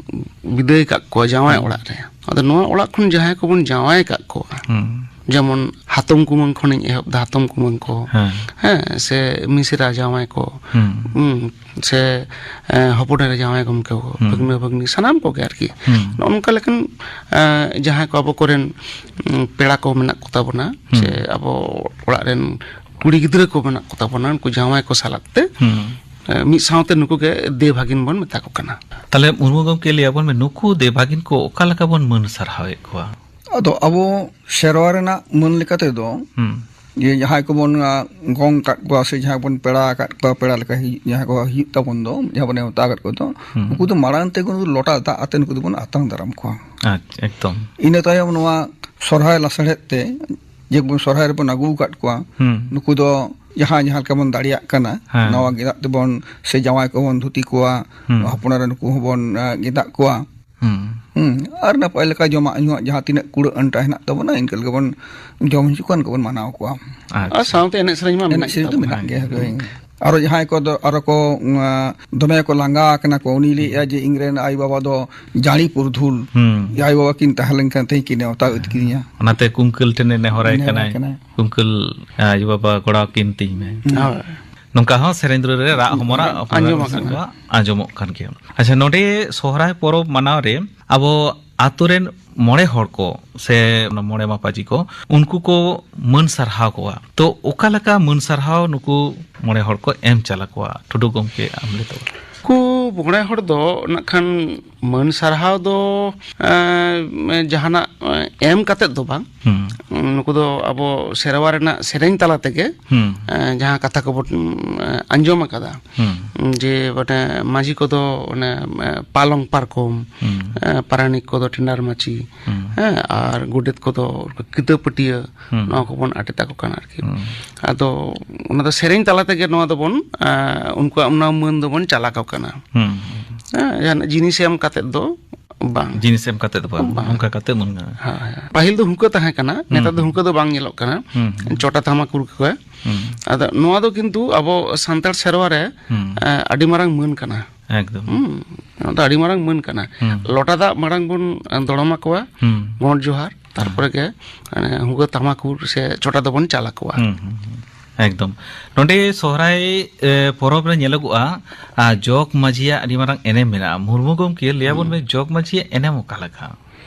ᱵᱤᱫᱟᱹᱭ ᱠᱟᱜ ᱠᱚᱣᱟ ᱡᱟᱶᱟᱭ ᱦᱩᱸ᱾ ᱚᱲᱟᱜ ᱨᱮ, ᱟᱫᱚ ᱱᱚᱣᱟ ᱚᱲᱟᱜ ᱠᱷᱚᱱ ᱡᱟᱦᱟᱸᱭ ᱠᱚᱵᱚᱱ ᱡᱟᱶᱟᱭ ᱠᱟᱜ ᱠᱚᱣᱟ, ᱦᱩᱸ᱾ ᱡᱮᱢᱚᱱ ᱦᱟᱛᱚᱢ ᱠᱩᱢᱟᱹᱝ ᱠᱷᱚᱱᱤᱧ ᱮᱦᱚᱵ ᱫᱟ, ᱦᱟᱛᱚᱢ ᱠᱩᱢᱟᱹᱝ ᱠᱚ, ᱦᱮᱸ᱾ ᱦᱮᱸ, ᱥᱮ ᱢᱤᱥᱨᱟ ᱡᱟᱶᱟᱭ ᱠᱚ, ᱦᱩᱸ᱾ ᱦᱩᱸ, ᱥᱮ, ᱮ, ᱦᱚᱯᱚᱱ ᱮᱨᱟ ᱡᱟᱶᱟᱭ ᱜᱚᱢᱠᱮ ᱠᱚ, ᱦᱩᱸ᱾ ᱵᱷᱟᱹᱜᱽᱱᱟᱹ ᱵᱷᱟᱹᱜᱽᱱᱤ ᱥᱟᱱᱟᱢ ᱠᱚᱜᱮ ᱟᱨᱠᱤ᱾ ᱦᱩᱸ᱾ ᱱᱚᱜᱼᱚ ᱱᱚᱝᱠᱟ ᱞᱮᱠᱟᱱ, ᱮ, ᱡᱟᱦᱟᱸᱭ ᱠᱚ ᱟᱵᱚ ᱠᱚᱨᱮᱱ, ᱩᱸ, ᱯᱮᱲᱟ ᱠᱚ ᱢᱮᱱᱟᱜ ᱠᱚ ᱛᱟᱵᱚᱱᱟ, ᱦᱩᱸ᱾ ᱥᱮ ᱟᱵᱚ ᱚᱲᱟᱜ ᱨᱮᱱ ᱠᱩᱲᱤ ᱜᱤᱫᱽᱨᱟᱹ ᱠᱚ ᱢᱮᱱᱟᱜ ᱠᱚ ᱛᱟᱵᱚᱱᱟ, ᱩᱱᱠᱩ ᱡᱟᱶᱟᱭ ᱠᱚ ᱥᱟᱞᱟᱜ ᱛᱮ, ᱦᱩᱸ᱾ ᱮ, ᱢᱤᱫ ᱥᱟᱶᱛᱮ ᱱᱩᱠᱩ ᱜᱮ ᱫᱮᱣ ᱵᱷᱟᱜᱤᱱ ᱵᱚᱱ ᱢᱮᱛᱟ ᱠᱚ ᱠᱟᱱᱟ᱾ ᱛᱟᱦᱞᱮ ᱢᱩᱨᱢᱩ ᱜᱚᱢᱠᱮ, ᱞᱟᱹᱭ ᱟᱵᱚᱱ ᱢᱮ, ᱱᱩᱠᱩ ᱫᱮᱣ ᱵᱷᱟᱜᱤᱱ ᱠᱚ ᱚᱠᱟ ᱞᱮᱠᱟ ᱵᱚᱱ ᱢᱟᱹᱱ ᱥᱟᱨᱦᱟᱣᱮᱫ ᱠᱚᱣᱟ? ᱟᱫᱚ ᱟᱵᱚ ᱥᱮᱨᱣᱟ ᱨᱮᱱᱟᱜ ᱢᱟᱹᱱ ᱞᱮᱠᱟ ᱛᱮᱫᱚ, ᱦᱩᱸ᱾ ᱡᱮ ᱡᱟᱦᱟᱸᱭ ᱠᱚᱵᱚᱱ, ᱟ, ᱜᱚᱝ ᱟᱠᱟᱫ ᱠᱚᱣᱟ ᱥᱮ ᱡᱟᱦᱟᱸᱭ ᱵᱚᱱ ᱯᱮᱲᱟ ᱟᱠᱟᱫ ᱠᱚᱣᱟ, ᱯᱮᱲᱟ ᱞᱮᱠᱟ ᱦᱤᱡᱩᱜ, ᱡᱟᱦᱟᱸᱭ ᱠᱚ ᱦᱤᱡᱩᱜ ᱛᱟᱵᱚᱱ ᱫᱚ, ᱡᱟᱦᱟᱸ ᱵᱚᱱ ᱱᱮᱣᱛᱟ ᱟᱠᱟᱫ ᱠᱚᱫᱚ, ᱦᱩᱸ᱾ ᱩᱱᱠᱩ ᱫᱚ ᱢᱟᱲᱟᱝ ᱛᱮ ᱩᱱᱠᱩ ᱞᱚᱴᱟ ᱫᱟᱜ ᱟᱛᱮ ᱱᱩᱠᱩ ᱫᱚᱵᱚᱱ ᱟᱛᱟᱝ ᱫᱟᱨᱟᱢ ᱠᱚᱣᱟ᱾ ᱟᱪᱪᱷᱟ, ᱮᱠᱫᱚᱢ᱾ ᱤᱱᱟᱹ ᱛᱟᱭᱚᱢ ᱱᱚᱣᱟ ᱥᱚᱨᱦᱟᱭ ᱞᱟᱥᱟᱲᱦᱮᱫ ᱛᱮ ᱡᱮ ᱵᱚᱱ ᱥᱚᱨᱦᱟᱭ ᱨᱮᱵᱚᱱ ᱟᱹᱜᱩ ᱟᱠᱟᱫ ᱠᱚᱣᱟ, ᱦᱩᱸ᱾ ᱱᱩᱠᱩ ᱫᱚ ᱡᱟᱦᱟᱸ, ᱡᱟᱦᱟᱸ ᱞᱮᱠᱟ ᱵᱚᱱ ᱫᱟᱲᱮᱭᱟᱜ ᱠᱟᱱᱟ, ᱦᱮᱸ᱾ ᱱᱟᱣᱟ ᱜᱮᱸᱫᱟᱜ ᱛᱮᱵᱚᱱ ᱥᱮ ᱡᱟᱶᱟᱭ ᱠᱚᱵᱚᱱ ᱫᱷᱩᱛᱤ ᱠᱚᱣᱟ, ᱦᱩᱸ᱾ ᱦᱚᱯᱚᱱ ᱮᱨᱟ ᱱᱩᱠᱩ ᱦᱚᱸᱵᱚᱱ, ᱮ, ᱜᱮᱸᱫᱟᱜ ᱠᱚᱣᱟ᱾ ᱦᱩᱸ᱾ ᱦᱩᱸ, ᱟᱨ ᱱᱟᱯᱟᱭ ᱞᱮᱠᱟ ᱡᱚᱢᱟᱜ ᱧᱩᱣᱟᱜ ᱡᱟᱦᱟᱸ ᱛᱤᱱᱟᱹᱜ ᱠᱩᱲᱟᱹ ᱟᱱᱴᱟ ᱦᱮᱱᱟᱜ ᱛᱟᱵᱚᱱᱟ, ᱤᱱᱠᱟᱹ ᱞᱮᱠᱟ ᱵᱚᱱ ᱡᱚᱢ ᱦᱚᱪᱚ ᱠᱚᱣᱟ, ᱤᱱᱠᱟᱹ ᱵᱚᱱ ᱢᱟᱱᱟᱣ ᱠᱚᱣᱟ᱾ ᱟᱪᱪᱷᱟ᱾ ᱟᱨ ᱥᱟᱶᱛᱮ ᱮᱱᱮᱡ ᱥᱮᱨᱮᱧ ᱢᱟ ᱮᱱᱮᱡ ᱢᱮᱱᱟᱜ ᱥᱮᱨᱮᱧ ᱫᱚ ᱜᱮᱛᱟᱵᱚᱱᱟ᱾ ᱢᱮᱱᱟᱜ ᱜᱮᱭᱟ, ᱦᱳᱭ᱾ ᱟᱨᱚ ᱡᱟᱦᱟᱸᱭ ᱠᱚᱫᱚ, ᱟᱨᱚ ᱠᱚ, ᱩᱸ, ᱫᱚᱢᱮ ᱠᱚ ᱞᱟᱸᱜᱟ ᱟᱠᱟᱱᱟ ᱠᱚ, ᱩᱱᱤ ᱞᱟᱹᱭᱮᱫᱼᱟ ᱡᱮ, "ᱤᱧ ᱨᱮᱱ ᱟᱭᱳ ᱵᱟᱵᱟ ᱫᱚ ᱡᱟᱹᱲᱤ ᱯᱩᱨᱫᱷᱩᱞ, ᱦᱩᱸ᱾ ᱟᱭᱳ ᱵᱟᱵᱟ ᱠᱤᱱ ᱛᱟᱦᱮᱸ ᱞᱮᱱᱠᱷᱟᱱ ᱛᱮᱦᱮᱧ ᱠᱤᱱ ᱱᱮᱣᱛᱟ ᱤᱫᱤ ᱠᱤᱫᱤᱧᱟ᱾" ᱚᱱᱟᱛᱮ ᱠᱩᱝᱠᱟᱹᱞ ᱴᱷᱮᱱᱮ ᱱᱮᱦᱚᱨᱟᱭ ᱱᱮᱦᱚᱨᱟᱭ ᱠᱟᱱᱟᱭ, ᱠᱟᱱᱟᱭ᱾ "ᱠᱩᱝᱠᱟᱹᱞ, ᱟᱭᱳ ᱵᱟᱵᱟ ᱜᱚᱲᱟ ᱠᱤᱱ ᱛᱤᱧ ᱢᱮ᱾" ᱦᱩᱸ᱾ ᱦᱳᱭ᱾ ᱱᱚᱝᱠᱟ ᱦᱚᱸ ᱥᱮᱨᱮᱧ ᱫᱩᱨᱟᱹ ᱨᱮ ᱨᱟᱜ ᱦᱚᱢᱚᱨᱟᱜ ᱟᱸᱡᱚᱢ ᱦᱚᱯᱚᱱ ᱮᱨᱟ ᱟᱠᱟᱱᱟ᱾ ᱠᱚᱣᱟᱜ ᱟᱸᱡᱚᱢᱚᱜ ᱠᱟᱱ ᱜᱮᱭᱟ᱾ ᱟᱪᱪᱷᱟ, ᱱᱚᱰᱮ ᱥᱚᱦᱨᱟᱭ ᱯᱚᱨᱚᱵᱽ ᱢᱟᱱᱟᱣ ᱨᱮ ᱟᱵᱚ ᱟᱛᱳ ᱨᱮᱱ ᱢᱚᱬᱮ ᱦᱚᱲ ᱠᱚ ᱥᱮ ᱚᱱᱟ ᱢᱚᱬᱮ ᱢᱟᱯᱟᱡᱤ ᱠᱚ, ᱩᱱᱠᱩ ᱠᱚ ᱢᱟᱹᱱ ᱥᱟᱨᱦᱟᱣ ᱠᱚᱣᱟ᱾ ᱛᱚ, ᱚᱠᱟ ᱞᱮᱠᱟ ᱢᱟᱹᱱ ᱥᱟᱨᱦᱟᱣ ᱱᱩᱠᱩ ᱢᱚᱬᱮ ᱦᱚᱲ ᱠᱚ ᱮᱢ ᱪᱟᱞ ᱟᱠᱚᱣᱟ? ᱴᱩᱰᱩ ᱜᱚᱢᱠᱮ, ᱟᱢ ᱞᱟᱹᱭ ᱛᱟᱵᱚᱱ᱾ ᱩᱱᱠᱩ ᱢᱚᱬᱮ ᱦᱚᱲ ᱫᱚ ᱱᱟᱜ ᱠᱷᱟᱱ ᱢᱟᱹᱱ ᱥᱟᱨᱦᱟᱣ ᱫᱚ, ᱮᱸ, ᱡᱟᱦᱟᱱᱟᱜ, ᱮᱸ, ᱮᱢ ᱠᱟᱛᱮᱫ ᱫᱚ ᱵᱟᱝ᱾ ᱦᱩᱸ᱾ ᱱᱩᱠᱩ ᱫᱚ ᱟᱵᱚ ᱥᱮᱨᱣᱟ ᱨᱮᱱᱟᱜ ᱥᱮᱨᱮᱧ ᱛᱟᱞᱟ ᱛᱮᱜᱮ, ᱦᱩᱸ᱾ ᱮᱸ, ᱡᱟᱦᱟᱸ ᱠᱟᱛᱷᱟ ᱠᱚᱵᱚᱱ, ᱮᱸ, ᱟᱸᱡᱚᱢ ᱟᱠᱟᱫᱟ, ᱦᱩᱸ᱾ ᱡᱮ ᱢᱟᱱᱮ ᱢᱟᱹᱡᱷᱤ ᱠᱚᱫᱚ ᱚᱱᱮ, ᱮᱸ, ᱯᱟᱞᱚᱝ ᱯᱟᱨᱠᱚᱢ, ᱦᱩᱸ᱾ ᱮᱸ, ᱯᱟᱨᱟᱱᱤᱠ ᱠᱚᱫᱚ ᱴᱮᱸᱰᱟᱨ ᱢᱟᱹᱪᱤ, ᱦᱩᱸ᱾ ᱦᱮᱸ, ᱟᱨ ᱜᱚᱰᱮᱛ ᱠᱚᱫᱚ ᱠᱤᱛᱟᱹ ᱯᱟᱹᱴᱭᱟᱹ, ᱦᱩᱸ᱾ ᱱᱚᱣᱟ ᱠᱚᱵᱚᱱ ᱟᱴᱮᱫ ᱟᱠᱚ ᱠᱟᱱᱟ ᱟᱨᱠᱤ᱾ ᱦᱩᱸ᱾ ᱟᱫᱚ ᱚᱱᱟ ᱫᱚ ᱥᱮᱨᱮᱧ ᱛᱟᱞᱟ ᱛᱮᱜᱮ ᱱᱚᱣᱟ ᱫᱚᱵᱚᱱ, ᱮᱸ, ᱩᱱᱠᱩᱣᱟᱜ ᱚᱱᱟ ᱢᱟᱹᱱ ᱫᱚᱵᱚᱱ ᱪᱟᱞ ᱟᱠᱚ ᱠᱟᱱᱟ᱾ ᱦᱩᱸ᱾ ᱦᱮᱸ, ᱡᱟᱦᱟᱱᱟᱜ ᱡᱤᱱᱤᱥ ᱮᱢ ᱠᱟᱛᱮᱫ ᱫᱚ ᱵᱟᱝ᱾ ᱡᱤᱱᱤᱥ ᱮᱢ ᱠᱟᱛᱮ ᱫᱚ ᱵᱟᱝ, ᱵᱟᱝ᱾ ᱚᱱᱠᱟ ᱠᱟᱛᱮ ᱢᱟᱹᱱ᱾ ᱦᱳᱭ, ᱦᱳᱭ᱾ ᱯᱟᱹᱦᱤᱞ ᱫᱚ ᱦᱩᱠᱟᱹ ᱛᱟᱦᱮᱸ ᱠᱟᱱᱟ, ᱦᱩᱸ, ᱱᱮᱛᱟᱨ ᱫᱚ ᱦᱩᱸ᱾ ᱦᱩᱠᱟᱹ ᱫᱚ ᱵᱟᱝ ᱧᱮᱞᱚᱜ ᱠᱟᱱᱟ᱾ ᱦᱩᱸ, ᱦᱩᱸ᱾ ᱪᱚᱴᱟ ᱛᱷᱟᱢᱟᱠᱩᱨ ᱠᱚ᱾ ᱦᱩᱸ᱾ ᱟᱫᱚ ᱱᱚᱣᱟ ᱫᱚ ᱠᱤᱱᱛᱩ ᱟᱵᱚ ᱥᱟᱱᱛᱟᱲ ᱥᱮᱨᱣᱟ ᱨᱮ, ᱦᱩᱸ᱾ ᱮ, ᱟᱹᱰᱤ ᱢᱟᱨᱟᱝ ᱢᱟᱹᱱ ᱠᱟᱱᱟ᱾ ᱮᱠᱫᱚᱢ᱾ ᱦᱩᱸ, ᱱᱚᱣᱟ ᱫᱚ ᱟᱹᱰᱤ ᱢᱟᱨᱟᱝ ᱢᱟᱹᱱ ᱠᱟᱱᱟ᱾ ᱦᱩᱸ᱾ ᱞᱚᱴᱟ ᱫᱟᱜ ᱢᱟᱲᱟᱝ ᱵᱚᱱ ᱫᱚᱲᱚᱢ ᱟᱠᱚᱣᱟ, ᱦᱩᱸ᱾ ᱜᱚᱸᱰ ᱡᱚᱦᱟᱨ᱾ ᱛᱟᱨᱯᱚᱨᱮ ᱜᱮ ᱦᱩᱸᱜᱟᱹ ᱛᱟᱢᱟᱠᱩᱨ ᱥᱮ ᱪᱷᱚᱴᱟ ᱫᱚᱵᱚᱱ ᱪᱟᱞ ᱟᱠᱚᱣᱟ᱾ ᱦᱩᱸ, ᱦᱩᱸ, ᱦᱩᱸ᱾ ᱮᱠᱫᱚᱢ᱾ ᱱᱚᱰᱮ ᱥᱚᱦᱨᱟᱭ, ᱮ, ᱯᱚᱨᱚᱵᱽ ᱨᱮ ᱧᱮᱞᱚᱜᱚᱜᱼᱟ, ᱟ, ᱡᱚᱜᱽ ᱢᱟᱹᱡᱷᱤᱭᱟᱜ ᱟᱹᱰᱤ ᱢᱟᱨᱟᱝ ᱮᱱᱮᱢ ᱢᱮᱱᱟᱜᱼᱟ᱾ ᱢᱩᱨᱢᱩ ᱜᱚᱢᱠᱮ, ᱞᱟᱹᱭᱟᱵᱚᱱ ᱦᱩᱸ᱾ ᱢᱮ, ᱡᱚᱜᱽ ᱢᱟᱹᱡᱷᱤᱭᱟᱜ ᱮᱱᱮᱢ ᱚᱠᱟ ᱞᱮᱠᱟ?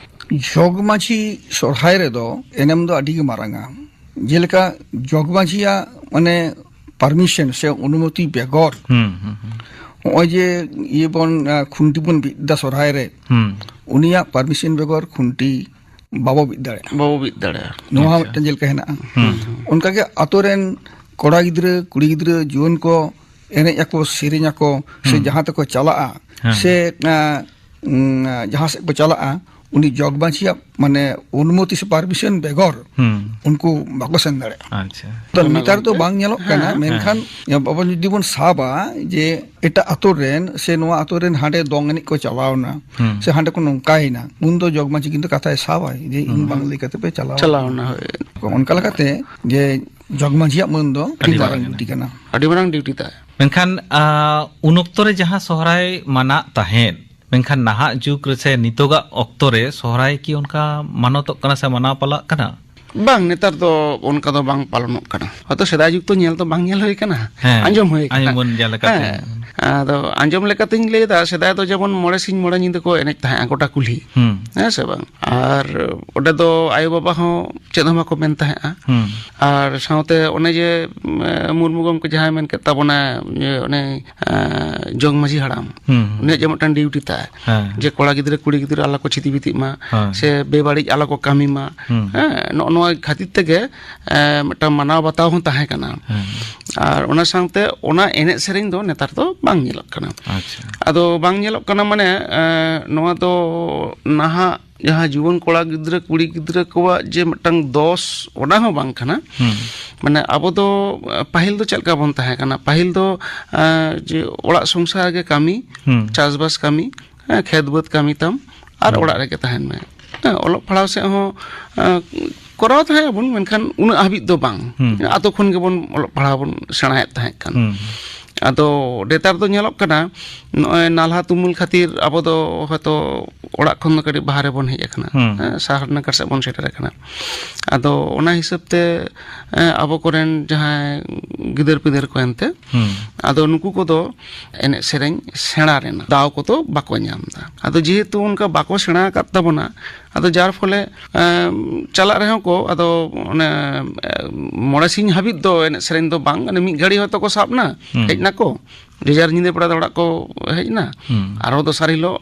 ᱡᱚᱜᱽ ᱢᱟᱹᱡᱷᱤ ᱥᱚᱦᱨᱟᱭ ᱨᱮᱫᱚ ᱮᱱᱮᱢ ᱫᱚ ᱟᱹᱰᱤ ᱜᱮ ᱢᱟᱨᱟᱝᱟ᱾ ᱡᱮᱞᱮᱠᱟ ᱡᱚᱜᱽ ᱢᱟᱹᱡᱷᱤᱭᱟᱜ, ᱢᱟᱱᱮ, ᱯᱟᱨᱢᱤᱥᱚᱱ ᱥᱮ ᱚᱱᱩᱢᱚᱛᱤ ᱵᱮᱜᱚᱨ ᱦᱩᱸ, ᱦᱩᱸ, ᱦᱩᱸ᱾ ᱱᱚᱜᱼᱚᱭ ᱡᱮ ᱤᱭᱟᱹ ᱵᱚᱱ, ᱟ, ᱠᱷᱩᱱᱴᱤ ᱵᱚᱱ ᱵᱤᱫ ᱮᱫᱟ ᱥᱚᱦᱨᱟᱭ ᱨᱮ, ᱦᱩᱸ᱾ ᱩᱱᱤᱭᱟᱜ ᱯᱟᱨᱢᱤᱥᱚᱱ ᱵᱮᱜᱚᱨ ᱠᱷᱩᱱᱴᱤ ᱵᱟᱵᱚ ᱵᱤᱫ ᱫᱟᱲᱮᱭᱟᱜᱼᱟ᱾ ᱵᱟᱵᱚ ᱵᱤᱫ ᱫᱟᱲᱮᱭᱟᱜᱼᱟ᱾ ᱱᱚᱣᱟ ᱦᱚᱸ ᱟᱪᱪᱷᱟ᱾ ᱢᱤᱫᱴᱮᱱ ᱡᱮᱞᱮᱠᱟ ᱦᱮᱱᱟᱜᱼᱟ᱾ ᱦᱩᱸ᱾ ᱚᱱᱠᱟᱜᱮ ᱟᱛᱳ ᱨᱮᱱ ᱠᱚᱲᱟ ᱜᱤᱫᱽᱨᱟᱹ, ᱠᱩᱲᱤ ᱜᱤᱫᱽᱨᱟᱹ, ᱡᱩᱣᱟᱹᱱ ᱠᱚ ᱮᱱᱮᱡ ᱟᱠᱚ, ᱥᱮ ᱦᱩᱸ᱾ ᱡᱟᱦᱟᱸ ᱛᱮᱠᱚ ᱪᱟᱞᱟᱜᱼᱟ, ᱦᱮᱸ᱾ ᱥᱮ, ᱟ, ᱩᱸ, ᱡᱟᱦᱟᱸ ᱥᱮᱫ ᱠᱚ ᱪᱟᱞᱟᱜᱼᱟ, ᱩᱱᱤ ᱡᱚᱜᱽ ᱢᱟᱹᱡᱷᱤᱭᱟᱜ, ᱢᱟᱱᱮ, ᱚᱱᱩᱢᱚᱛᱤ ᱥᱮ ᱯᱟᱨᱢᱤᱥᱚᱱ ᱵᱮᱜᱚᱨ ᱦᱩᱸ᱾ ᱩᱱᱠᱩ ᱵᱟᱠᱚ ᱥᱮᱱ ᱫᱟᱲᱮᱭᱟᱜᱼᱟ᱾ ᱟᱪᱪᱷᱟ᱾ ᱛᱚ, ᱚᱱᱟ ᱱᱮᱛᱟᱨ ᱫᱚ ᱜᱚᱢᱠᱮ᱾ ᱵᱟᱝ ᱧᱮᱞᱚᱜ ᱠᱟᱱᱟ, ᱦᱮᱸ, ᱦᱮᱸ᱾ ᱢᱮᱱᱠᱷᱟᱱ ᱟᱵᱚ ᱡᱩᱫᱤ ᱵᱚᱱ ᱥᱟᱵᱟ ᱡᱮ ᱮᱴᱟᱜ ᱟᱛᱳ ᱨᱮᱱ ᱥᱮ ᱱᱚᱣᱟ ᱟᱛᱳ ᱨᱮᱱ ᱦᱟᱸᱰᱮ ᱫᱚᱝ ᱮᱱᱮᱡ ᱠᱚ ᱪᱟᱞᱟᱣ ᱮᱱᱟ, ᱦᱩᱸ᱾ ᱥᱮ ᱦᱟᱸᱰᱮ ᱠᱚ ᱱᱚᱝᱠᱟᱭᱮᱱᱟ, ᱩᱱ ᱫᱚ ᱡᱚᱜᱽ ᱢᱟᱹᱡᱷᱤ ᱠᱤᱱᱛᱩ ᱠᱟᱛᱷᱟᱭ ᱥᱟᱵᱟᱭ ᱡᱮ, "ᱤᱧ ᱦᱩᱸ᱾ ᱵᱟᱝ ᱞᱟᱹᱭ ᱠᱟᱛᱮ ᱯᱮ ᱪᱟᱞᱟᱣ ᱪᱟᱞᱟᱣ ᱮᱱᱟ, ᱦᱳᱭ᱾ ᱚᱱᱠᱟ ᱞᱮᱠᱟᱛᱮ ᱡᱮ ᱡᱚᱜᱽ ᱢᱟᱹᱡᱷᱤᱭᱟᱜ ᱢᱟᱹᱱ ᱫᱚ ᱟᱹᱰᱤ ᱟᱹᱰᱤ ᱢᱟᱨᱟᱝ ᱢᱟᱨᱟᱝ ᱰᱤᱭᱩᱴᱤ ᱠᱟᱱᱟ᱾ ᱟᱹᱰᱤ ᱢᱟᱨᱟᱝ ᱰᱤᱭᱩᱴᱤ ᱛᱟᱭ᱾ ᱢᱮᱱᱠᱷᱟᱱ, ᱟ, ᱩᱱ ᱚᱠᱛᱚ ᱨᱮ ᱡᱟᱦᱟᱸ ᱥᱚᱦᱨᱟᱭ ᱢᱟᱱᱟᱜ ᱛᱟᱦᱮᱸᱫ, ᱢᱮᱱᱠᱷᱟᱱ ᱱᱟᱦᱟᱜ ᱡᱩᱜᱽ ᱨᱮ ᱥᱮ ᱱᱤᱛᱚᱜᱟᱜ ᱚᱠᱛᱚ ᱨᱮ ᱥᱚᱦᱨᱟᱭ ᱠᱤ ᱚᱱᱠᱟ ᱢᱟᱱᱚᱛᱚᱜ ᱠᱟᱱᱟ ᱥᱮ ᱢᱟᱱᱟᱣ ᱯᱟᱞᱟᱜ ᱠᱟᱱᱟ? ᱵᱟᱝ, ᱱᱮᱛᱟᱨ ᱫᱚ ᱚᱱᱠᱟ ᱫᱚ ᱵᱟᱝ ᱯᱟᱞᱚᱱᱚᱜ ᱠᱟᱱᱟ᱾ ᱦᱚᱭᱛᱚ ᱥᱮᱫᱟᱭ ᱡᱩᱜᱽ ᱛᱚ ᱧᱮᱞ ᱫᱚ ᱵᱟᱝ ᱧᱮᱞ ᱦᱩᱭ ᱠᱟᱱᱟ, ᱦᱮᱸ, ᱟᱸᱡᱚᱢ ᱦᱩᱭ ᱠᱟᱱᱟ᱾ ᱟᱸᱡᱚᱢ ᱵᱚᱱ ᱧᱮᱞ ᱟᱠᱟᱫ ᱦᱮᱸ, ᱛᱟᱦᱮᱸᱫ᱾ ᱟᱫᱚ ᱟᱸᱡᱚᱢ ᱞᱮᱠᱟᱛᱤᱧ ᱞᱟᱹᱭ ᱮᱫᱟ, ᱥᱮᱫᱟᱭ ᱫᱚ ᱡᱮᱢᱚᱱ ᱢᱚᱬᱮ ᱥᱤᱧ ᱢᱚᱬᱮ ᱧᱤᱫᱟᱹ ᱠᱚ ᱮᱱᱮᱡ ᱛᱟᱦᱮᱸᱫ ᱜᱚᱴᱟ ᱠᱩᱞᱦᱤ᱾ ᱦᱩᱸ᱾ ᱦᱮᱸ ᱥᱮ ᱵᱟᱝ? ᱟᱨ ᱚᱸᱰᱮ ᱫᱚ ᱟᱭᱳ ᱵᱟᱵᱟ ᱦᱚᱸ ᱪᱮᱫ ᱦᱚᱸ ᱵᱟᱠᱚ ᱢᱮᱱ ᱛᱟᱦᱮᱸᱫᱼᱟ᱾ ᱦᱩᱸ᱾ ᱟᱨ ᱥᱟᱶᱛᱮ ᱚᱱᱮ ᱡᱮ, ᱩᱢ, ᱢᱩᱨᱢᱩ ᱜᱚᱢᱠᱮ ᱡᱟᱦᱟᱸᱭ ᱢᱮᱱ ᱠᱮᱫ ᱛᱟᱵᱚᱱᱟ, ᱡᱮ ᱚᱱᱮ, ᱮ, ᱡᱚᱜᱽ ᱢᱟᱹᱡᱷᱤ ᱦᱟᱲᱟᱢ, ᱦᱩᱸ, ᱦᱩᱸ᱾ ᱩᱱᱤᱭᱟᱜ ᱡᱮ ᱢᱤᱫᱴᱟᱝ ᱰᱤᱭᱩᱴᱤ ᱛᱟᱭ, ᱦᱮᱸ᱾ ᱡᱮ ᱠᱚᱲᱟ ᱜᱤᱫᱽᱨᱟᱹ ᱠᱩᱲᱤ ᱜᱤᱫᱽᱨᱟᱹ ᱟᱞᱚ ᱠᱚ ᱪᱷᱤᱛᱤ ᱵᱤᱛᱤᱜ ᱢᱟ, ᱦᱮᱸ᱾ ᱥᱮ ᱵᱮᱵᱟᱹᱲᱤᱡ ᱟᱞᱚ ᱠᱚ ᱠᱟᱹᱢᱤ ᱢᱟ, ᱦᱩᱸ᱾ ᱦᱮᱸ, ᱱᱚᱜᱼᱚ ᱱᱚᱣᱟ ᱠᱷᱟᱹᱛᱤᱨ ᱛᱮᱜᱮ, ᱮ, ᱢᱤᱫᱴᱟᱝ ᱢᱟᱱᱟᱣ ᱵᱟᱛᱟᱣ ᱦᱚᱸ ᱛᱟᱦᱮᱸ ᱠᱟᱱᱟ᱾ ᱦᱮᱸ᱾ ᱟᱨ ᱚᱱᱟ ᱥᱟᱶᱛᱮ ᱚᱱᱟ ᱮᱱᱮᱡ ᱥᱮᱨᱮᱧ ᱫᱚ ᱱᱮᱛᱟᱨ ᱫᱚ ᱵᱟᱝ ᱧᱮᱞᱚᱜ ᱠᱟᱱᱟ᱾ ᱟᱪᱪᱷᱟ᱾ ᱟᱫᱚ ᱵᱟᱝ ᱧᱮᱞᱚᱜ ᱠᱟᱱᱟ ᱢᱟᱱᱮ, ᱮ, ᱱᱚᱣᱟ ᱫᱚ ᱱᱟᱦᱟᱜ ᱡᱟᱦᱟᱸ ᱡᱩᱣᱟᱹᱱ ᱠᱚᱲᱟ ᱜᱤᱫᱽᱨᱟᱹ ᱠᱩᱲᱤ ᱜᱤᱫᱽᱨᱟᱹ ᱠᱚᱣᱟᱜ ᱡᱮ ᱢᱤᱫᱴᱟᱝ ᱫᱚᱥ, ᱚᱱᱟ ᱦᱚᱸ ᱵᱟᱝ ᱠᱟᱱᱟ᱾ ᱦᱩᱸ᱾ ᱢᱟᱱᱮ ᱟᱵᱚ ᱫᱚ, ᱮ, ᱯᱟᱹᱦᱤᱞ ᱫᱚ ᱪᱮᱫ ᱞᱮᱠᱟ ᱵᱚᱱ ᱛᱟᱦᱮᱸ ᱠᱟᱱᱟ? ᱯᱟᱹᱦᱤᱞ ᱫᱚ, ᱮ, ᱡᱮ ᱚᱲᱟᱜ ᱥᱚᱝᱥᱟᱨ ᱜᱮ ᱠᱟᱹᱢᱤ, ᱦᱩᱸ᱾ ᱪᱟᱥᱵᱟᱥ ᱠᱟᱹᱢᱤ, ᱦᱮᱸ, ᱠᱷᱮᱛ ᱵᱟᱹᱫᱽ ᱠᱟᱹᱢᱤ ᱛᱟᱢ ᱟᱨ ᱦᱩᱸ᱾ ᱚᱲᱟᱜ ᱨᱮᱜᱮ ᱛᱟᱦᱮᱱ ᱢᱮ᱾ ᱦᱮᱸ, ᱚᱞᱚᱜ ᱯᱟᱲᱦᱟᱣ ᱥᱮᱫ ᱦᱚᱸ, ᱮ, ᱠᱚᱨᱟᱣ ᱛᱟᱦᱮᱸ ᱟᱵᱚᱱ, ᱢᱮᱱᱠᱷᱟᱱ ᱩᱱᱟᱹᱜ ᱦᱟᱹᱵᱤᱡ ᱫᱚ ᱵᱟᱝ᱾ ᱦᱩᱸ᱾ ᱟᱛᱳ ᱠᱷᱚᱱ ᱜᱮᱵᱚᱱ ᱚᱞᱚᱜ ᱯᱟᱲᱦᱟᱣ ᱵᱚᱱ ᱥᱮᱬᱟᱭᱮᱫ ᱛᱟᱦᱮᱸ ᱠᱟᱱ᱾ ᱦᱩᱸ᱾ ᱟᱫᱚ ᱱᱮᱛᱟᱨ ᱫᱚ ᱧᱮᱞᱚᱜ ᱠᱟᱱᱟ, ᱱᱚᱜᱼᱚᱭ ᱱᱟᱞᱦᱟ ᱛᱩᱢᱟᱹᱞ ᱠᱷᱟᱹᱛᱤᱨ ᱟᱵᱚ ᱫᱚ ᱦᱚᱭᱛᱳ ᱚᱲᱟᱜ ᱠᱷᱚᱱ ᱫᱚ ᱠᱟᱹᱴᱤᱡ ᱵᱟᱦᱨᱮ ᱵᱚᱱ ᱦᱮᱡ ᱟᱠᱟᱱᱟ, ᱦᱩᱸ᱾ ᱦᱮᱸ, ᱥᱟᱦᱟᱨ ᱱᱟᱜᱟᱨ ᱥᱮᱫ ᱵᱚᱱ ᱥᱮᱴᱮᱨ ᱟᱠᱟᱱᱟ᱾ ᱟᱫᱚ ᱚᱱᱟ ᱦᱤᱥᱟᱹᱵ ᱛᱮ, ᱮ, ᱟᱵᱚ ᱠᱚᱨᱮᱱ ᱡᱟᱦᱟᱸᱭ ᱜᱤᱫᱟᱹᱨ ᱯᱤᱫᱟᱹᱨ ᱠᱚ ᱮᱱᱛᱮ, ᱦᱩᱸ᱾ ᱟᱫᱚ ᱱᱩᱠᱩ ᱠᱚᱫᱚ ᱮᱱᱮᱡ ᱥᱮᱨᱮᱧ ᱥᱮᱬᱟ ᱨᱮᱱᱟᱜ ᱫᱟᱣ ᱠᱚᱫᱚ ᱵᱟᱠᱚ ᱧᱟᱢ ᱮᱫᱟ᱾ ᱟᱫᱚ ᱡᱮᱦᱮᱛᱩ ᱚᱱᱠᱟ ᱵᱟᱠᱚ ᱥᱮᱬᱟ ᱟᱠᱟᱫ ᱛᱟᱵᱚᱱᱟ, ᱟᱫᱚ ᱡᱟᱨ ᱯᱷᱚᱞᱮ, ᱮ, ᱪᱟᱞᱟᱜ ᱨᱮᱦᱚᱸ ᱠᱚ, ᱟᱫᱚ ᱚᱱᱮ, ᱮ, ᱢᱚᱬᱮ ᱥᱤᱧ ᱦᱟᱹᱵᱤᱡ ᱫᱚ ᱮᱱᱮᱡ ᱥᱮᱨᱮᱧ ᱫᱚ ᱵᱟᱝ, ᱢᱟᱱᱮ ᱢᱤᱫ ᱜᱷᱟᱹᱲᱤ ᱦᱚᱭᱛᱳ ᱠᱚ ᱥᱟᱵ ᱱᱟ, ᱦᱩᱸ᱾ ᱦᱮᱡ ᱱᱟᱠᱚ, ᱡᱮ ᱡᱟᱨ ᱧᱤᱫᱟᱹ ᱵᱮᱲᱟ ᱫᱚ ᱚᱲᱟᱜ ᱠᱚ ᱦᱮᱡ ᱮᱱᱟ, ᱦᱩᱸ᱾ ᱟᱨᱦᱚᱸ ᱫᱚᱥᱟᱨ ᱦᱤᱞᱳᱜ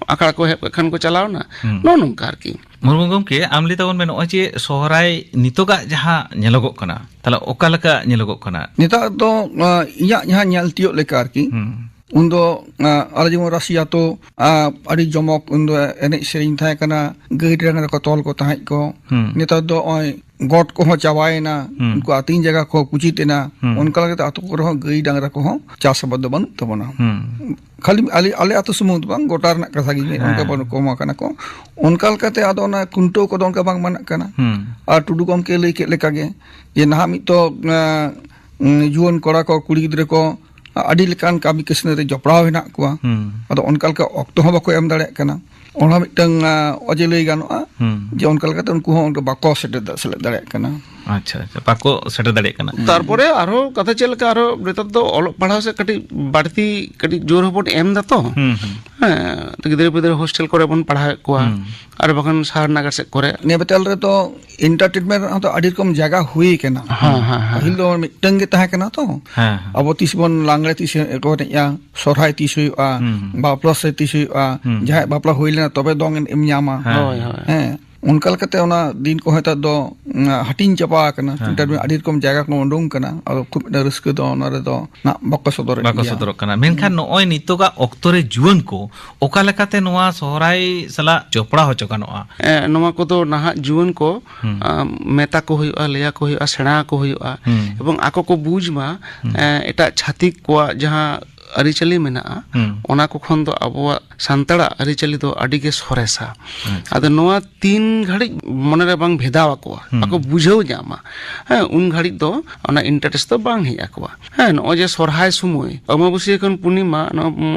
ᱟᱠᱷᱲᱟ ᱠᱚ ᱮᱦᱚᱵ ᱠᱮᱫ ᱠᱷᱟᱱ ᱠᱚ ᱪᱟᱞᱟᱣ ᱮᱱᱟ, ᱦᱩᱸ᱾ ᱱᱚᱜᱼᱚ ᱱᱚᱝᱠᱟ ᱟᱨᱠᱤ᱾ ᱢᱩᱨᱢᱩ ᱜᱚᱢᱠᱮ, ᱟᱢ ᱞᱟᱹᱭ ᱛᱟᱵᱚᱱ ᱢᱮ, ᱱᱚᱜᱼᱚᱭ ᱡᱮ ᱥᱚᱦᱨᱟᱭ ᱱᱤᱛᱚᱜᱟᱜ ᱡᱟᱦᱟᱸ ᱧᱮᱞᱚᱜᱚᱜ ᱠᱟᱱᱟ, ᱛᱟᱦᱞᱮ ᱚᱠᱟ ᱞᱮᱠᱟ ᱧᱮᱞᱚᱜᱚᱜ ᱠᱟᱱᱟ? ᱱᱮᱛᱟᱨ ᱫᱚ, ᱟ, ᱤᱧᱟᱹᱜ ᱡᱟᱦᱟᱸ ᱧᱮᱞ ᱛᱤᱭᱳᱜ ᱞᱮᱠᱟ ᱟᱨᱠᱤ, ᱦᱩᱸ᱾ ᱩᱱᱫᱚ, ᱟ, ᱟᱞᱮ ᱡᱮᱢᱚᱱ ᱨᱟᱹᱥᱤ ᱟᱛᱳ, ᱟ, ᱟᱹᱰᱤ ᱡᱚᱢᱚᱠ ᱩᱱᱫᱚ ᱮᱱᱮᱡ ᱥᱮᱨᱮᱧ ᱛᱟᱦᱮᱸ ᱠᱟᱱᱟ, ᱜᱟᱹᱭ ᱰᱟᱝᱨᱟ ᱠᱚ ᱛᱚᱞ ᱠᱚ ᱛᱟᱦᱮᱸᱫ ᱠᱚ᱾ ᱦᱩᱸ᱾ ᱱᱮᱛᱟᱨ ᱫᱚ ᱱᱚᱜᱼᱚᱭ ᱜᱚᱴ ᱠᱚᱦᱚᱸ ᱪᱟᱵᱟᱭᱮᱱᱟ, ᱦᱩᱸ᱾ ᱩᱱᱠᱩ ᱟᱹᱛᱤᱧ ᱡᱟᱭᱜᱟ ᱠᱚ ᱠᱩᱪᱤᱛ ᱮᱱᱟ᱾ ᱦᱩᱸ᱾ ᱚᱱᱠᱟ ᱞᱮᱠᱟᱛᱮ ᱟᱛᱳ ᱠᱚᱨᱮ ᱦᱚᱸ ᱜᱟᱹᱭ ᱰᱟᱝᱨᱟ ᱠᱚᱦᱚᱸ ᱪᱟᱥ ᱟᱵᱟᱫ ᱫᱚ ᱵᱟᱹᱱᱩᱜ ᱛᱟᱵᱚᱱᱟ᱾ ᱦᱩᱸ᱾ ᱠᱷᱟᱹᱞᱤ ᱟᱞᱮ, ᱟᱞᱮ ᱟᱛᱳ ᱥᱩᱢᱩᱝ ᱫᱚ ᱵᱟᱝ, ᱜᱚᱴᱟ ᱨᱮᱱᱟᱜ ᱠᱟᱛᱷᱟ ᱜᱤᱧ ᱞᱟᱹᱭ, ᱚᱱᱠᱟ ᱦᱮᱸ᱾ ᱵᱟᱹᱱᱩᱜ, ᱠᱚᱢ ᱟᱠᱟᱱᱟ ᱠᱚ᱾ ᱚᱱᱠᱟ ᱞᱮᱠᱟᱛᱮ ᱟᱫᱚ ᱚᱱᱟ ᱠᱷᱩᱱᱴᱟᱹᱣ ᱠᱚᱫᱚ ᱚᱱᱠᱟ ᱵᱟᱝ ᱢᱟᱱᱟᱜ ᱠᱟᱱᱟ᱾ ᱦᱩᱸ᱾ ᱟᱨ ᱴᱩᱰᱩ ᱜᱚᱢᱠᱮ ᱞᱟᱹᱭ ᱠᱮᱫ ᱞᱮᱠᱟᱜᱮ, ᱡᱮ ᱱᱟᱦᱟᱜ ᱢᱤᱫ ᱛᱚ, ᱮᱸ, ᱩᱸ, ᱡᱩᱣᱟᱹᱱ ᱠᱚᱲᱟ ᱠᱚ, ᱠᱩᱲᱤ ᱜᱤᱫᱽᱨᱟᱹ ᱠᱚ ᱟᱹᱰᱤ ᱞᱮᱠᱟᱱ ᱠᱟᱹᱢᱤ ᱠᱟᱹᱥᱱᱤ ᱨᱮ ᱡᱚᱯᱲᱟᱣ ᱦᱮᱱᱟᱜ ᱠᱚᱣᱟ᱾ ᱦᱩᱸ᱾ ᱟᱫᱚ ᱚᱱᱠᱟ ᱞᱮᱠᱟ ᱚᱠᱛᱚ ᱦᱚᱸ ᱵᱟᱠᱚ ᱮᱢ ᱫᱟᱲᱮᱭᱟᱜ ᱠᱟᱱᱟ᱾ ᱚᱱᱟ ᱢᱤᱫᱴᱟᱝ, ᱟ, ᱚᱡᱮ ᱞᱟᱹᱭ ᱜᱟᱱᱚᱜᱼᱟ, ᱦᱩᱸ᱾ ᱡᱮ ᱚᱱᱠᱟ ᱞᱮᱠᱟᱛᱮ ᱩᱱᱠᱩ ᱦᱚᱸ ᱚᱱᱠᱟ ᱵᱟᱠᱚ ᱥᱮᱴᱮᱨ ᱫᱟ-, ᱥᱮᱞᱮᱫ ᱫᱟᱲᱮᱭᱟᱜ ᱠᱟᱱᱟ᱾ ᱟᱪᱪᱷᱟ, ᱟᱪᱪᱷᱟ, ᱵᱟᱠᱚ ᱥᱮᱴᱮᱨ ᱫᱟᱲᱮᱭᱟᱜ ᱠᱟᱱᱟ᱾ ᱛᱟᱨᱯᱚᱨᱮ ᱟᱨᱦᱚᱸ ᱠᱟᱛᱷᱟ ᱪᱮᱫ ᱞᱮᱠᱟ, ᱟᱨᱦᱚᱸ ᱱᱮᱛᱟᱨ ᱫᱚ ᱚᱞᱚᱜ ᱯᱟᱲᱦᱟᱣ ᱥᱮᱫ ᱠᱟᱹᱴᱤᱡ ᱵᱟᱹᱲᱛᱤ, ᱠᱟᱹᱴᱤᱡ ᱡᱳᱨ ᱦᱚᱸᱵᱚᱱ ᱮᱢ ᱫᱟ ᱛᱚ᱾ ᱦᱩᱸ, ᱦᱩᱸ᱾ ᱦᱮᱸ, ᱜᱤᱫᱽᱨᱟᱹ ᱯᱤᱫᱽᱨᱟᱹ ᱦᱳᱥᱴᱮᱞ ᱠᱚᱨᱮ ᱵᱚᱱ ᱯᱟᱲᱦᱟᱣᱮᱫ ᱠᱚᱣᱟ, ᱦᱩᱸ᱾ ᱟᱨ ᱵᱟᱠᱷᱟᱱ ᱥᱟᱦᱟᱨ ᱱᱟᱜᱟᱨ ᱥᱮᱫ ᱠᱚᱨᱮ᱾ ᱱᱤᱭᱟᱹ ᱵᱮᱛᱟᱞ ᱨᱮᱫᱚ entertainment ᱨᱮᱱᱟᱜ ᱦᱚᱸᱛᱚ ᱟᱹᱰᱤ ᱨᱚᱠᱚᱢ ᱡᱟᱭᱜᱟ ᱦᱩᱭ ᱠᱟᱱᱟ᱾ ᱦᱮᱸ, ᱦᱮᱸ, ᱦᱮᱸ᱾ ᱯᱟᱹᱦᱤᱞ ᱫᱚ ᱢᱤᱫᱴᱟᱝ ᱜᱮ ᱛᱟᱦᱮᱸ ᱠᱟᱱᱟ ᱛᱚ᱾ ᱦᱮᱸ, ᱦᱮᱸ᱾ ᱟᱵᱚ ᱛᱤᱥ ᱵᱚᱱ ᱞᱟᱜᱽᱲᱮ ᱛᱤᱥ ᱠᱚ ᱮᱱᱮᱡᱼᱟ, ᱥᱚᱨᱦᱟᱭ ᱛᱤᱥ ᱦᱩᱭᱩᱜᱼᱟ, ᱦᱩᱸ, ᱦᱩᱸ᱾ ᱵᱟᱯᱞᱟ ᱥᱮ ᱛᱤᱥ ᱦᱩᱭᱩᱜᱼᱟ, ᱦᱩᱸ᱾ ᱡᱟᱦᱟᱸᱭᱟᱜ ᱵᱟᱯᱞᱟ ᱦᱩᱭ ᱞᱮᱱᱟ ᱛᱚᱵᱮ ᱫᱚᱝ ᱮᱱᱮᱡ ᱮᱢ ᱧᱟᱢᱟ᱾ ᱦᱮᱸ, ᱦᱳᱭ, ᱦᱮᱸ᱾ ᱦᱳᱭ᱾ ᱦᱮᱸ, ᱚᱱᱠᱟ ᱞᱮᱠᱟᱛᱮ ᱚᱱᱟ ᱫᱤᱱ ᱠᱚᱦᱚᱸ ᱱᱮᱛᱟᱨ ᱫᱚ, ᱩᱸ, ᱦᱟᱹᱴᱤᱧ ᱪᱟᱵᱟ ᱟᱠᱟᱱᱟ᱾ ᱦᱮᱸ, ᱮᱱᱛᱮ ᱦᱮᱸ᱾ ᱟᱹᱰᱤ ᱨᱚᱠᱚᱢ ᱡᱟᱭᱜᱟ ᱠᱚ ᱩᱰᱩᱝ ᱠᱟᱱᱟ, ᱟᱫᱚ ᱠᱷᱩᱵ ᱢᱤᱫᱴᱟᱝ ᱨᱟᱹᱥᱠᱟᱹ ᱫᱚ ᱚᱱᱟ ᱨᱮᱫᱚ ᱱᱟᱜ ᱵᱟᱠᱚ ᱥᱚᱫᱚᱨᱮᱫ ᱵᱟᱠᱚ ᱜᱮᱭᱟ᱾ ᱥᱚᱫᱚᱨᱚᱜ ᱠᱟᱱᱟ᱾ ᱢᱮᱱᱠᱷᱟᱱ ᱦᱩᱸ᱾ ᱱᱚᱜᱼᱚᱭ ᱱᱤᱛᱚᱜᱟᱜ ᱚᱠᱛᱚ ᱨᱮ ᱡᱩᱣᱟᱹᱱ ᱠᱚ ᱚᱠᱟ ᱞᱮᱠᱟᱛᱮ ᱱᱚᱣᱟ ᱥᱚᱦᱨᱟᱭ ᱥᱟᱞᱟᱜ ᱡᱚᱯᱲᱟᱣ ᱦᱚᱪᱚ ᱜᱟᱱᱚᱜᱼᱟ? ᱮ, ᱱᱚᱣᱟ ᱠᱚᱫᱚ ᱱᱟᱦᱟᱜ ᱡᱩᱣᱟᱹᱱ ᱠᱚ, ᱦᱩᱸ᱾ ᱟ, ᱢᱮᱛᱟ ᱠᱚ ᱦᱩᱭᱩᱜᱼᱟ, ᱞᱟᱹᱭ ᱟᱠᱚ ᱦᱩᱭᱩᱜᱼᱟ, ᱥᱮᱬᱟ ᱟᱠᱚ ᱦᱩᱭᱩᱜᱼᱟ, ᱦᱩᱸ᱾ ᱮᱵᱚᱝ ᱟᱠᱚ ᱠᱚ ᱵᱩᱡᱽ ᱢᱟ, ᱦᱩᱸ᱾ ᱮ, ᱮᱴᱟᱜ ᱪᱷᱟᱹᱛᱤᱠ ᱠᱚᱣᱟᱜ ᱡᱟᱦᱟᱸ ᱟᱹᱨᱤᱪᱟᱹᱞᱤ ᱢᱮᱱᱟᱜᱼᱟ, ᱦᱩᱸ᱾ ᱚᱱᱟ ᱠᱚ ᱠᱷᱚᱱ ᱫᱚ ᱟᱵᱚᱣᱟᱜ ᱥᱟᱱᱛᱟᱲᱟᱜ ᱟᱹᱨᱤᱪᱟᱹᱞᱤ ᱫᱚ ᱟᱹᱰᱤ ᱜᱮ ᱥᱚᱨᱮᱥᱟ᱾ ᱟᱪᱪᱷᱟ᱾ ᱟᱫᱚ ᱱᱚᱣᱟ ᱛᱤᱱ ᱜᱷᱟᱹᱲᱤᱡ ᱢᱚᱱᱮᱨᱮ ᱵᱟᱝ ᱵᱷᱮᱫᱟᱣ ᱟᱠᱚᱣᱟ, ᱦᱩᱸ᱾ ᱵᱟᱠᱚ ᱵᱩᱡᱷᱟᱹᱣ ᱧᱟᱢᱟ, ᱦᱮᱸ, ᱩᱱ ᱜᱷᱟᱹᱲᱤᱡ ᱫᱚ ᱚᱱᱟ interest ᱫᱚ ᱵᱟᱝ ᱦᱮᱡ ᱟᱠᱚᱣᱟ᱾ ᱦᱮᱸ, ᱱᱚᱜᱼᱚᱭ ᱡᱮ ᱥᱚᱨᱦᱟᱭ ᱥᱚᱢᱚᱭ, ᱟᱢᱵᱟᱵᱟᱹᱥᱭᱟᱹ ᱠᱷᱚᱱ ᱯᱩᱨᱱᱤᱢᱟ, ᱱᱚᱣᱟ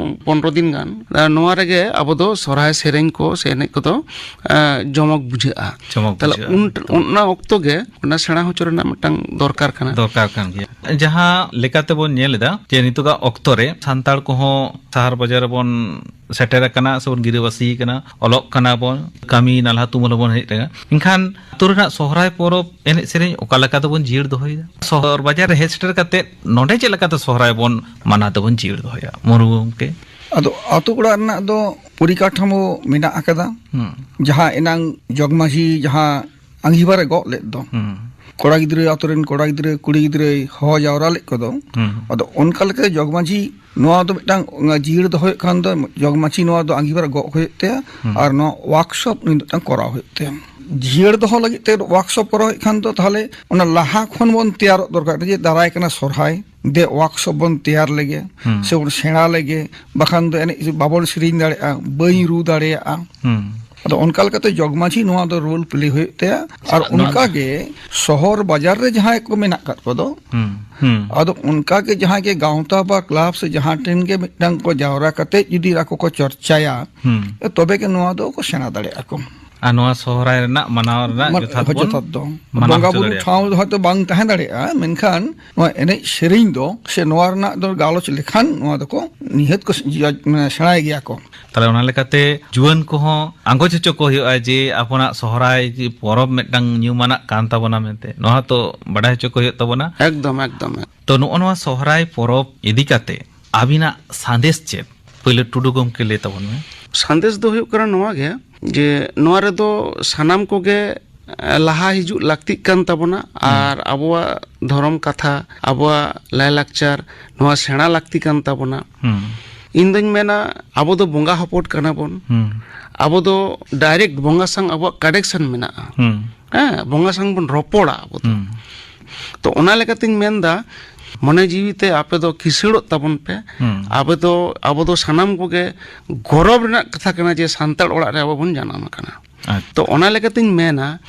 ᱯᱚᱱᱨᱚ ᱫᱤᱱ ᱜᱟᱱ, ᱱᱚᱣᱟ ᱨᱮᱜᱮ ᱟᱵᱚ ᱫᱚ ᱥᱚᱨᱦᱟᱭ ᱥᱮᱨᱮᱧ ᱠᱚ ᱥᱮ ᱮᱱᱮᱡ ᱠᱚᱫᱚ, ᱮ, ᱡᱚᱢᱚᱠ ᱵᱩᱡᱷᱟᱹᱜᱼᱟ᱾ ᱡᱚᱢᱚᱠ ᱛᱟᱦᱞᱮ ᱵᱩᱡᱷᱟᱹᱜᱼᱟ᱾ ᱩᱱ, ᱚᱱᱟ ᱚᱠᱛᱚ ᱜᱮ ᱚᱱᱟ ᱥᱮᱬᱟ ᱦᱚᱪᱚ ᱨᱮᱱᱟᱜ ᱢᱤᱫᱴᱟᱝ ᱫᱚᱨᱠᱟᱨ ᱠᱟᱱᱟ᱾ ᱫᱚᱨᱠᱟᱨ ᱠᱟᱱ ᱜᱮᱭᱟ᱾ ᱡᱟᱦᱟᱸ ᱞᱮᱠᱟᱛᱮᱵᱚᱱ ᱧᱮᱞ ᱮᱫᱟ ᱡᱮ ᱱᱤᱛᱚᱜᱟᱜ ᱚᱠᱛᱚ ᱨᱮ ᱥᱟᱱᱛᱟᱲ ᱠᱚᱦᱚᱸ ᱥᱟᱦᱟᱨ ᱵᱟᱡᱟᱨ ᱨᱮᱵᱚᱱ ᱥᱮᱴᱮᱨ ᱟᱠᱟᱱᱟ ᱥᱮᱵᱚᱱ ᱜᱤᱨᱟᱹᱵᱟᱹᱥᱤ ᱟᱠᱟᱱᱟ, ᱚᱞᱚᱜ ᱠᱟᱱᱟ ᱵᱚᱱ, ᱠᱟᱹᱢᱤ ᱱᱟᱞᱦᱟ ᱛᱩᱢᱟᱹᱞ ᱦᱚᱸᱵᱚᱱ ᱦᱮᱡ ᱟᱠᱟᱱᱟ, ᱮᱱᱠᱷᱟᱱ ᱟᱹᱛᱩ ᱨᱮᱱᱟᱜ ᱥᱚᱦᱨᱟᱭ ᱯᱚᱨᱚᱵᱽ ᱮᱱᱮᱡ ᱥᱮᱨᱮᱧ ᱚᱠᱟ ᱞᱮᱠᱟ ᱛᱮᱵᱚᱱ ᱡᱤᱭᱟᱹᱲ ᱫᱚᱦᱚᱭᱮᱫᱟ? ᱥᱚᱦᱚᱨ ᱵᱟᱡᱟᱨ ᱨᱮ ᱦᱮᱡ ᱥᱮᱴᱮᱨ ᱠᱟᱛᱮ ᱱᱚᱰᱮ ᱪᱮᱫ ᱞᱮᱠᱟᱛᱮ ᱥᱚᱦᱨᱟᱭ ᱵᱚᱱ ᱢᱟᱱᱟᱣ ᱛᱮᱵᱚᱱ ᱡᱤᱭᱟᱹᱲ ᱫᱚᱦᱚᱭᱟ, ᱢᱩᱨᱢᱩ ᱜᱚᱢᱠᱮ? ᱟᱫᱚ ᱟᱛᱳ ᱚᱲᱟᱜ ᱨᱮᱱᱟᱜ ᱫᱚ ᱯᱚᱨᱤᱠᱟᱴᱷᱟᱢᱳ ᱢᱮᱱᱟᱜ ᱟᱠᱟᱫᱟ᱾ ᱦᱩᱸ᱾ ᱡᱟᱦᱟᱸ ᱮᱱᱟᱝ ᱡᱚᱜᱽᱢᱟᱹᱡᱷᱤ ᱡᱟᱦᱟᱸ ᱟᱸᱜᱤᱵᱷᱟᱨᱮ ᱜᱚᱜ ᱞᱮᱫ ᱫᱚ, ᱦᱩᱸ᱾ ᱠᱚᱲᱟ ᱜᱤᱫᱽᱨᱟᱹ, ᱟᱛᱳ ᱨᱮᱱ ᱠᱚᱲᱟ ᱜᱤᱫᱽᱨᱟᱹ, ᱠᱩᱲᱤ ᱜᱤᱫᱽᱨᱟᱹᱭ ᱦᱚᱦᱚ ᱡᱟᱣᱨᱟ ᱞᱮᱫ ᱠᱚᱫᱚ, ᱦᱩᱸ᱾ ᱟᱫᱚ ᱚᱱᱠᱟ ᱞᱮᱠᱟ ᱡᱚᱜᱽᱢᱟᱹᱡᱷᱤ ᱱᱚᱣᱟ ᱫᱚ ᱢᱤᱫᱴᱟᱝ ᱡᱤᱭᱟᱹᱲ ᱫᱚᱦᱚᱭ ᱠᱷᱟᱱ ᱫᱚ ᱡᱚᱜᱽᱢᱟᱹᱡᱷᱤ ᱱᱚᱣᱟ ᱫᱚ ᱟᱸᱜᱤᱵᱷᱟᱨ ᱜᱚᱜ ᱦᱩᱭᱩᱜ ᱛᱟᱭᱟ᱾ ᱦᱩᱸ᱾ ᱟᱨ ᱱᱚᱣᱟ ᱣᱟᱨᱠᱥᱚᱯ ᱩᱱᱤ ᱫᱚ ᱢᱤᱫᱴᱟᱝ ᱠᱚᱨᱟᱣ ᱦᱩᱭᱩᱜ ᱛᱟᱭᱟ᱾ ᱡᱤᱭᱟᱹᱲ ᱫᱚᱦᱚ ᱞᱟᱹᱜᱤᱫ ᱛᱮ ᱣᱟᱨᱠᱥᱚᱯ ᱠᱚᱨᱟᱣ ᱦᱩᱭᱩᱜ ᱠᱷᱟᱱ ᱫᱚ ᱛᱟᱦᱚᱞᱮ ᱚᱱᱟ ᱞᱟᱦᱟ ᱠᱷᱚᱱ ᱵᱚᱱ ᱛᱮᱭᱟᱨᱚᱜ ᱫᱚᱨᱠᱟᱨ, ᱡᱮ ᱫᱟᱨᱟᱭ ᱠᱟᱱᱟ ᱥᱚᱨᱦᱟᱭ, ᱫᱮ ᱣᱟᱨᱠᱥᱚᱯ ᱵᱚᱱ ᱛᱮᱭᱟᱨ ᱞᱮᱜᱮ, ᱦᱩᱸ᱾ ᱥᱮ ᱵᱚᱱ ᱥᱮᱬᱟ ᱞᱮᱜᱮ, ᱵᱟᱠᱷᱟᱱ ᱫᱚ ᱮᱱᱮᱡ ᱵᱟᱵᱚᱱ ᱥᱮᱨᱮᱧ ᱫᱟᱲᱮᱭᱟᱜᱼᱟ, ᱵᱟᱹᱧ ᱨᱩ ᱫᱟᱲᱮᱭᱟᱜᱼᱟ᱾ ᱦᱩᱸ᱾ ᱟᱫᱚ ᱚᱱᱠᱟ ᱞᱮᱠᱟᱛᱮ ᱡᱚᱜᱽᱢᱟᱹᱡᱷᱤ ᱱᱚᱣᱟ ᱫᱚ ᱨᱳᱞ ᱯᱞᱮ ᱦᱩᱭᱩᱜ ᱛᱟᱭᱟ᱾ ᱟᱨ ᱱᱚᱣᱟ ᱚᱱᱠᱟ ᱜᱮ ᱥᱚᱦᱚᱨ ᱵᱟᱡᱟᱨ ᱨᱮ ᱡᱟᱦᱟᱸᱭ ᱠᱚ ᱢᱮᱱᱟᱜ ᱟᱠᱟᱫ ᱠᱚᱫᱚ, ᱦᱩᱸ, ᱦᱩᱸ᱾ ᱟᱫᱚ ᱚᱱᱠᱟ ᱜᱮ ᱡᱟᱦᱟᱸᱭ ᱜᱮ ᱜᱟᱶᱛᱟ ᱵᱟ ᱠᱞᱟᱵᱽ ᱥᱮ ᱡᱟᱦᱟᱸ ᱴᱷᱮᱱ ᱜᱮ ᱢᱤᱫᱴᱟᱝ ᱠᱚ ᱡᱟᱣᱨᱟ ᱠᱟᱛᱮ ᱡᱩᱫᱤ ᱟᱠᱚ ᱠᱚ ᱪᱚᱨᱪᱟᱭᱟ, ᱦᱩᱸ᱾ ᱛᱚᱵᱮ ᱜᱮ ᱱᱚᱣᱟ ᱫᱚ ᱠᱚ ᱥᱮᱬᱟ ᱫᱟᱲᱮᱭᱟᱜᱼᱟ ᱠᱚ᱾ ᱟᱨ ᱱᱚᱣᱟ ᱥᱚᱦᱨᱟᱭ ᱨᱮᱱᱟᱜ ᱢᱟᱱᱟᱣ ᱨᱮᱱᱟᱜ ᱢᱟᱱ-, ᱡᱚᱛᱷᱟᱛ ᱵᱚᱱ ᱡᱚᱛᱷᱟᱛ ᱫᱚ᱾ ᱢᱟᱱᱟᱣ ᱵᱚᱸᱜᱟ ᱦᱚᱪᱚ ᱵᱩᱨᱩ ᱫᱟᱲᱮᱭᱟᱜᱼᱟ᱾ ᱴᱷᱟᱶ ᱫᱚ ᱦᱚᱭᱛᱳ ᱵᱟᱝ ᱛᱟᱦᱮᱸ ᱫᱟᱲᱮᱭᱟᱜᱼᱟ, ᱢᱮᱱᱠᱷᱟᱱ ᱱᱚᱣᱟ ᱮᱱᱮᱡ ᱥᱮᱨᱮᱧ ᱫᱚ ᱥᱮ ᱱᱚᱣᱟ ᱨᱮᱱᱟᱜ ᱫᱚ ᱜᱟᱞᱚᱪ ᱞᱮᱠᱷᱟᱱ ᱱᱚᱣᱟ ᱫᱚᱠᱚ ᱱᱤᱦᱟᱹᱛ ᱠᱚ ᱥᱮ-, ᱡᱤᱭᱟ-, ᱢᱟᱱᱮ ᱥᱮᱬᱟᱭ ᱜᱮᱭᱟ ᱠᱚ᱾ ᱛᱟᱦᱞᱮ ᱚᱱᱟ ᱞᱮᱠᱟᱛᱮ ᱡᱩᱣᱟᱹᱱ ᱠᱚᱦᱚᱸ ᱟᱸᱜᱚᱪ ᱦᱚᱪᱚ ᱠᱚ ᱦᱩᱭᱩᱜᱼᱟ ᱡᱮ ᱟᱵᱚᱱᱟᱜ ᱥᱚᱦᱨᱟᱭ ᱯᱚᱨᱚᱵᱽ ᱢᱤᱫᱴᱟᱝ ᱧᱩᱢᱟᱱᱟᱜ ᱠᱟᱱ ᱛᱟᱵᱚᱱᱟ ᱢᱮᱱᱛᱮ, ᱱᱚᱣᱟ ᱛᱚ ᱵᱟᱰᱟᱭ ᱦᱚᱪᱚ ᱠᱚ ᱦᱩᱭᱩᱜ ᱛᱟᱵᱚᱱᱟ᱾ ᱮᱠᱫᱚᱢ, ᱮᱠᱫᱚᱢ᱾ ᱛᱚ, ᱱᱚᱜᱼᱚ ᱱᱚᱣᱟ ᱥᱚᱦᱨᱟᱭ ᱯᱚᱨᱚᱵᱽ ᱤᱫᱤ ᱠᱟᱛᱮ ᱟᱹᱵᱤᱱᱟᱜ ᱥᱟᱸᱫᱮᱥ ᱪᱮᱫ? ᱯᱳᱭᱞᱳ ᱴᱩᱰᱩ ᱜᱚᱢᱠᱮ ᱞᱟᱹᱭ ᱛᱟᱵᱚᱱ ᱢᱮ᱾ ᱥᱟᱸᱫᱮᱥ ᱫᱚ ᱦᱩᱭᱩᱜ ᱠᱟᱱᱟ ᱱᱚᱣᱟ ᱜᱮ, ᱡᱮ ᱱᱚᱣᱟ ᱨᱮᱫᱚ ᱥᱟᱱᱟᱢ ᱠᱚᱜᱮ, ᱮ, ᱞᱟᱦᱟ ᱦᱤᱡᱩᱜ ᱞᱟᱹᱠᱛᱤᱜ ᱠᱟᱱ ᱛᱟᱵᱚᱱᱟ᱾ ᱦᱩᱸ᱾ ᱟᱨ ᱟᱵᱚᱣᱟᱜ ᱫᱷᱚᱨᱚᱢ ᱠᱟᱛᱷᱟ, ᱟᱵᱚᱣᱟᱜ ᱞᱟᱭᱼᱞᱟᱠᱪᱟᱨ, ᱱᱚᱣᱟ ᱥᱮᱬᱟ ᱞᱟᱹᱠᱛᱤ ᱠᱟᱱ ᱛᱟᱵᱚᱱᱟ᱾ ᱦᱩᱸ᱾ ᱤᱧ ᱫᱚᱧ ᱢᱮᱱᱟ, ᱟᱵᱚ ᱫᱚ ᱵᱚᱸᱜᱟ ᱦᱚᱯᱚᱱ ᱠᱟᱱᱟ ᱵᱚᱱ᱾ ᱦᱩᱸ᱾ ᱟᱵᱚ ᱫᱚ ᱰᱟᱭᱨᱮᱠᱴ ᱵᱚᱸᱜᱟ ᱥᱟᱶ ᱟᱵᱚᱣᱟᱜ ᱠᱟᱱᱮᱠᱥᱚᱱ ᱢᱮᱱᱟᱜᱼᱟ᱾ ᱦᱩᱸ᱾ ᱦᱮᱸ, ᱵᱚᱸᱜᱟ ᱥᱟᱶ ᱵᱚᱱ ᱨᱚᱯᱚᱲᱟ ᱟᱵᱚ ᱫᱚ᱾ ᱦᱩᱸ᱾ ᱛᱚ, ᱚᱱᱟ ᱞᱮᱠᱟᱛᱤᱧ ᱢᱮᱱᱫᱟ, ᱢᱚᱱᱮ ᱡᱤᱣᱤ ᱛᱮ ᱟᱯᱮ ᱫᱚ ᱠᱤᱥᱟᱹᱲᱚᱜ ᱛᱟᱵᱚᱱ ᱯᱮ᱾ ᱦᱩᱸ᱾ ᱟᱵᱚ ᱫᱚ, ᱟᱵᱚ ᱫᱚ ᱥᱟᱱᱟᱢ ᱠᱚᱜᱮ ᱜᱚᱨᱚᱵᱽ ᱨᱮᱱᱟᱜ ᱠᱟᱛᱷᱟ ᱠᱟᱱᱟ ᱡᱮ ᱥᱟᱱᱛᱟᱲ ᱚᱲᱟᱜ ᱨᱮ ᱟᱵᱚ ᱵᱚᱱ ᱡᱟᱱᱟᱢ ᱟᱠᱟᱱᱟ᱾ ᱟᱪᱪᱷᱟ᱾ ᱛᱚ ᱚᱱᱟ ᱞᱮᱠᱟᱛᱤᱧ ᱢᱮᱱᱟ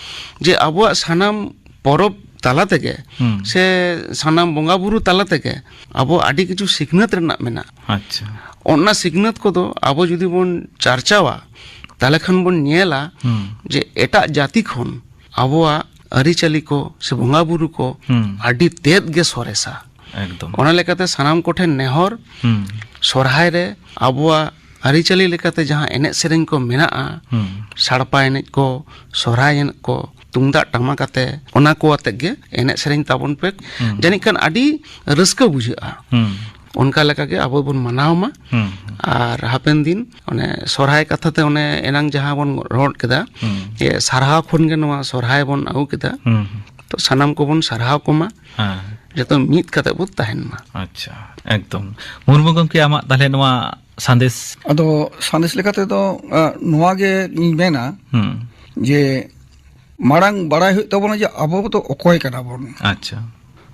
ᱡᱮ ᱟᱵᱚᱣᱟᱜ ᱥᱟᱱᱟᱢ ᱯᱚᱨᱚᱵᱽ ᱛᱟᱞᱟ ᱛᱮᱜᱮ ᱦᱩᱸ᱾ ᱥᱮ ᱥᱟᱱᱟᱢ ᱵᱚᱸᱜᱟ ᱵᱩᱨᱩ ᱛᱟᱞᱟ ᱛᱮᱜᱮ ᱟᱵᱚ ᱟᱹᱰᱤ ᱠᱤᱪᱷᱩ ᱥᱤᱠᱷᱱᱟᱹᱛ ᱨᱮᱱᱟᱜ ᱢᱮᱱᱟᱜᱼᱟ᱾ ᱟᱪᱪᱷᱟ᱾ ᱚᱱᱟ ᱥᱤᱠᱷᱱᱟᱹᱛ ᱠᱚᱫᱚ ᱟᱵᱚ ᱡᱩᱫᱤ ᱵᱚᱱ ᱪᱟᱨᱪᱟᱣᱟ, ᱛᱟᱦᱚᱞᱮ ᱠᱷᱟᱱ ᱵᱚᱱ ᱧᱮᱞᱟ ᱦᱩᱸ᱾ ᱡᱮ ᱮᱴᱟᱜ ᱡᱟᱹᱛᱤ ᱠᱷᱚᱱ ᱟᱵᱚᱣᱟᱜ ᱟᱹᱨᱤᱪᱟᱹᱞᱤ ᱠᱚ ᱥᱮ ᱵᱚᱸᱜᱟ ᱵᱩᱨᱩ ᱠᱚ ᱦᱩᱸ᱾ ᱟᱹᱰᱤ ᱛᱮᱫ ᱜᱮ ᱥᱚᱨᱮᱥᱟ᱾ ᱮᱠᱫᱚᱢ᱾ ᱚᱱᱟ ᱞᱮᱠᱟᱛᱮ ᱥᱟᱱᱟᱢ ᱠᱚᱴᱷᱮᱱ ᱱᱮᱦᱚᱨ, ᱦᱩᱸ᱾ ᱥᱚᱨᱦᱟᱭ ᱨᱮ ᱟᱵᱚᱣᱟᱜ ᱟᱹᱨᱤᱪᱟᱹᱞᱤ ᱞᱮᱠᱟᱛᱮ ᱡᱟᱦᱟᱸ ᱮᱱᱮᱡ ᱥᱮᱨᱮᱧ ᱠᱚ ᱢᱮᱱᱟᱜᱼᱟ, ᱦᱩᱸ᱾ ᱥᱟᱲᱯᱟ ᱮᱱᱮᱡ ᱠᱚ, ᱥᱚᱨᱦᱟᱭ ᱮᱱᱮᱡ ᱠᱚ, ᱛᱩᱢᱫᱟᱜ ᱴᱟᱢᱟᱠ ᱟᱛᱮ, ᱚᱱᱟ ᱠᱚ ᱟᱛᱮ ᱜᱮ ᱮᱱᱮᱡ ᱥᱮᱨᱮᱧ ᱛᱟᱵᱚᱱ ᱯᱮ᱾ ᱦᱩᱸ᱾ ᱡᱟᱹᱱᱤᱡ ᱠᱷᱟᱱ ᱟᱹᱰᱤ ᱨᱟᱹᱥᱠᱟᱹ ᱵᱩᱡᱷᱟᱹᱜᱼᱟ᱾ ᱦᱩᱸ᱾ ᱚᱱᱠᱟ ᱞᱮᱠᱟ ᱜᱮ ᱟᱵᱚ ᱵᱚᱱ ᱢᱟᱱᱟᱣ ᱢᱟ᱾ ᱦᱩᱸ᱾ ᱟᱨ ᱦᱟᱯᱮᱱ ᱫᱤᱱ ᱚᱱᱮ ᱥᱚᱨᱦᱟᱭ ᱠᱟᱛᱷᱟ ᱛᱮ ᱚᱱᱮ ᱮᱱᱟᱝ ᱡᱟᱦᱟᱸ ᱵᱚᱱ ᱨᱚᱲ ᱠᱮᱫᱟ, ᱦᱩᱸ᱾ ᱡᱮ ᱥᱟᱨᱦᱟᱣ ᱠᱷᱚᱱ ᱜᱮ ᱱᱚᱣᱟ ᱥᱚᱨᱦᱟᱭ ᱵᱚᱱ ᱟᱹᱜᱩ ᱠᱮᱫᱟ᱾ ᱦᱩᱸ᱾ ᱛᱚ ᱥᱟᱱᱟᱢ ᱠᱚᱵᱚᱱ ᱥᱟᱨᱦᱟᱣ ᱠᱚᱢᱟ᱾ ᱦᱮᱸ᱾ ᱡᱚᱛᱚ ᱢᱤᱫ ᱠᱟᱛᱮ ᱵᱚ ᱛᱟᱦᱮᱱ ᱢᱟ᱾ ᱟᱪᱪᱷᱟ, ᱮᱠᱫᱚᱢ᱾ ᱢᱩᱨᱢᱩ ᱜᱚᱢᱠᱮ, ᱟᱢᱟᱜ ᱛᱟᱦᱚᱞᱮ ᱱᱚᱣᱟ ᱥᱟᱸᱫᱮᱥ? ᱟᱫᱚ ᱥᱟᱸᱫᱮᱥ ᱞᱮᱠᱟ ᱛᱮᱫᱚ, ᱟ, ᱱᱚᱣᱟ ᱜᱮ ᱤᱧ ᱢᱮᱱᱟ ᱦᱩᱸ᱾ ᱡᱮ ᱢᱟᱲᱟᱝ ᱵᱟᱲᱟᱭ ᱦᱩᱭᱩᱜ ᱛᱟᱵᱚᱱᱟ ᱡᱮ ᱟᱵᱚ ᱫᱚ ᱚᱠᱚᱭ ᱠᱟᱱᱟ ᱵᱚᱱ᱾ ᱟᱪᱪᱷᱟ᱾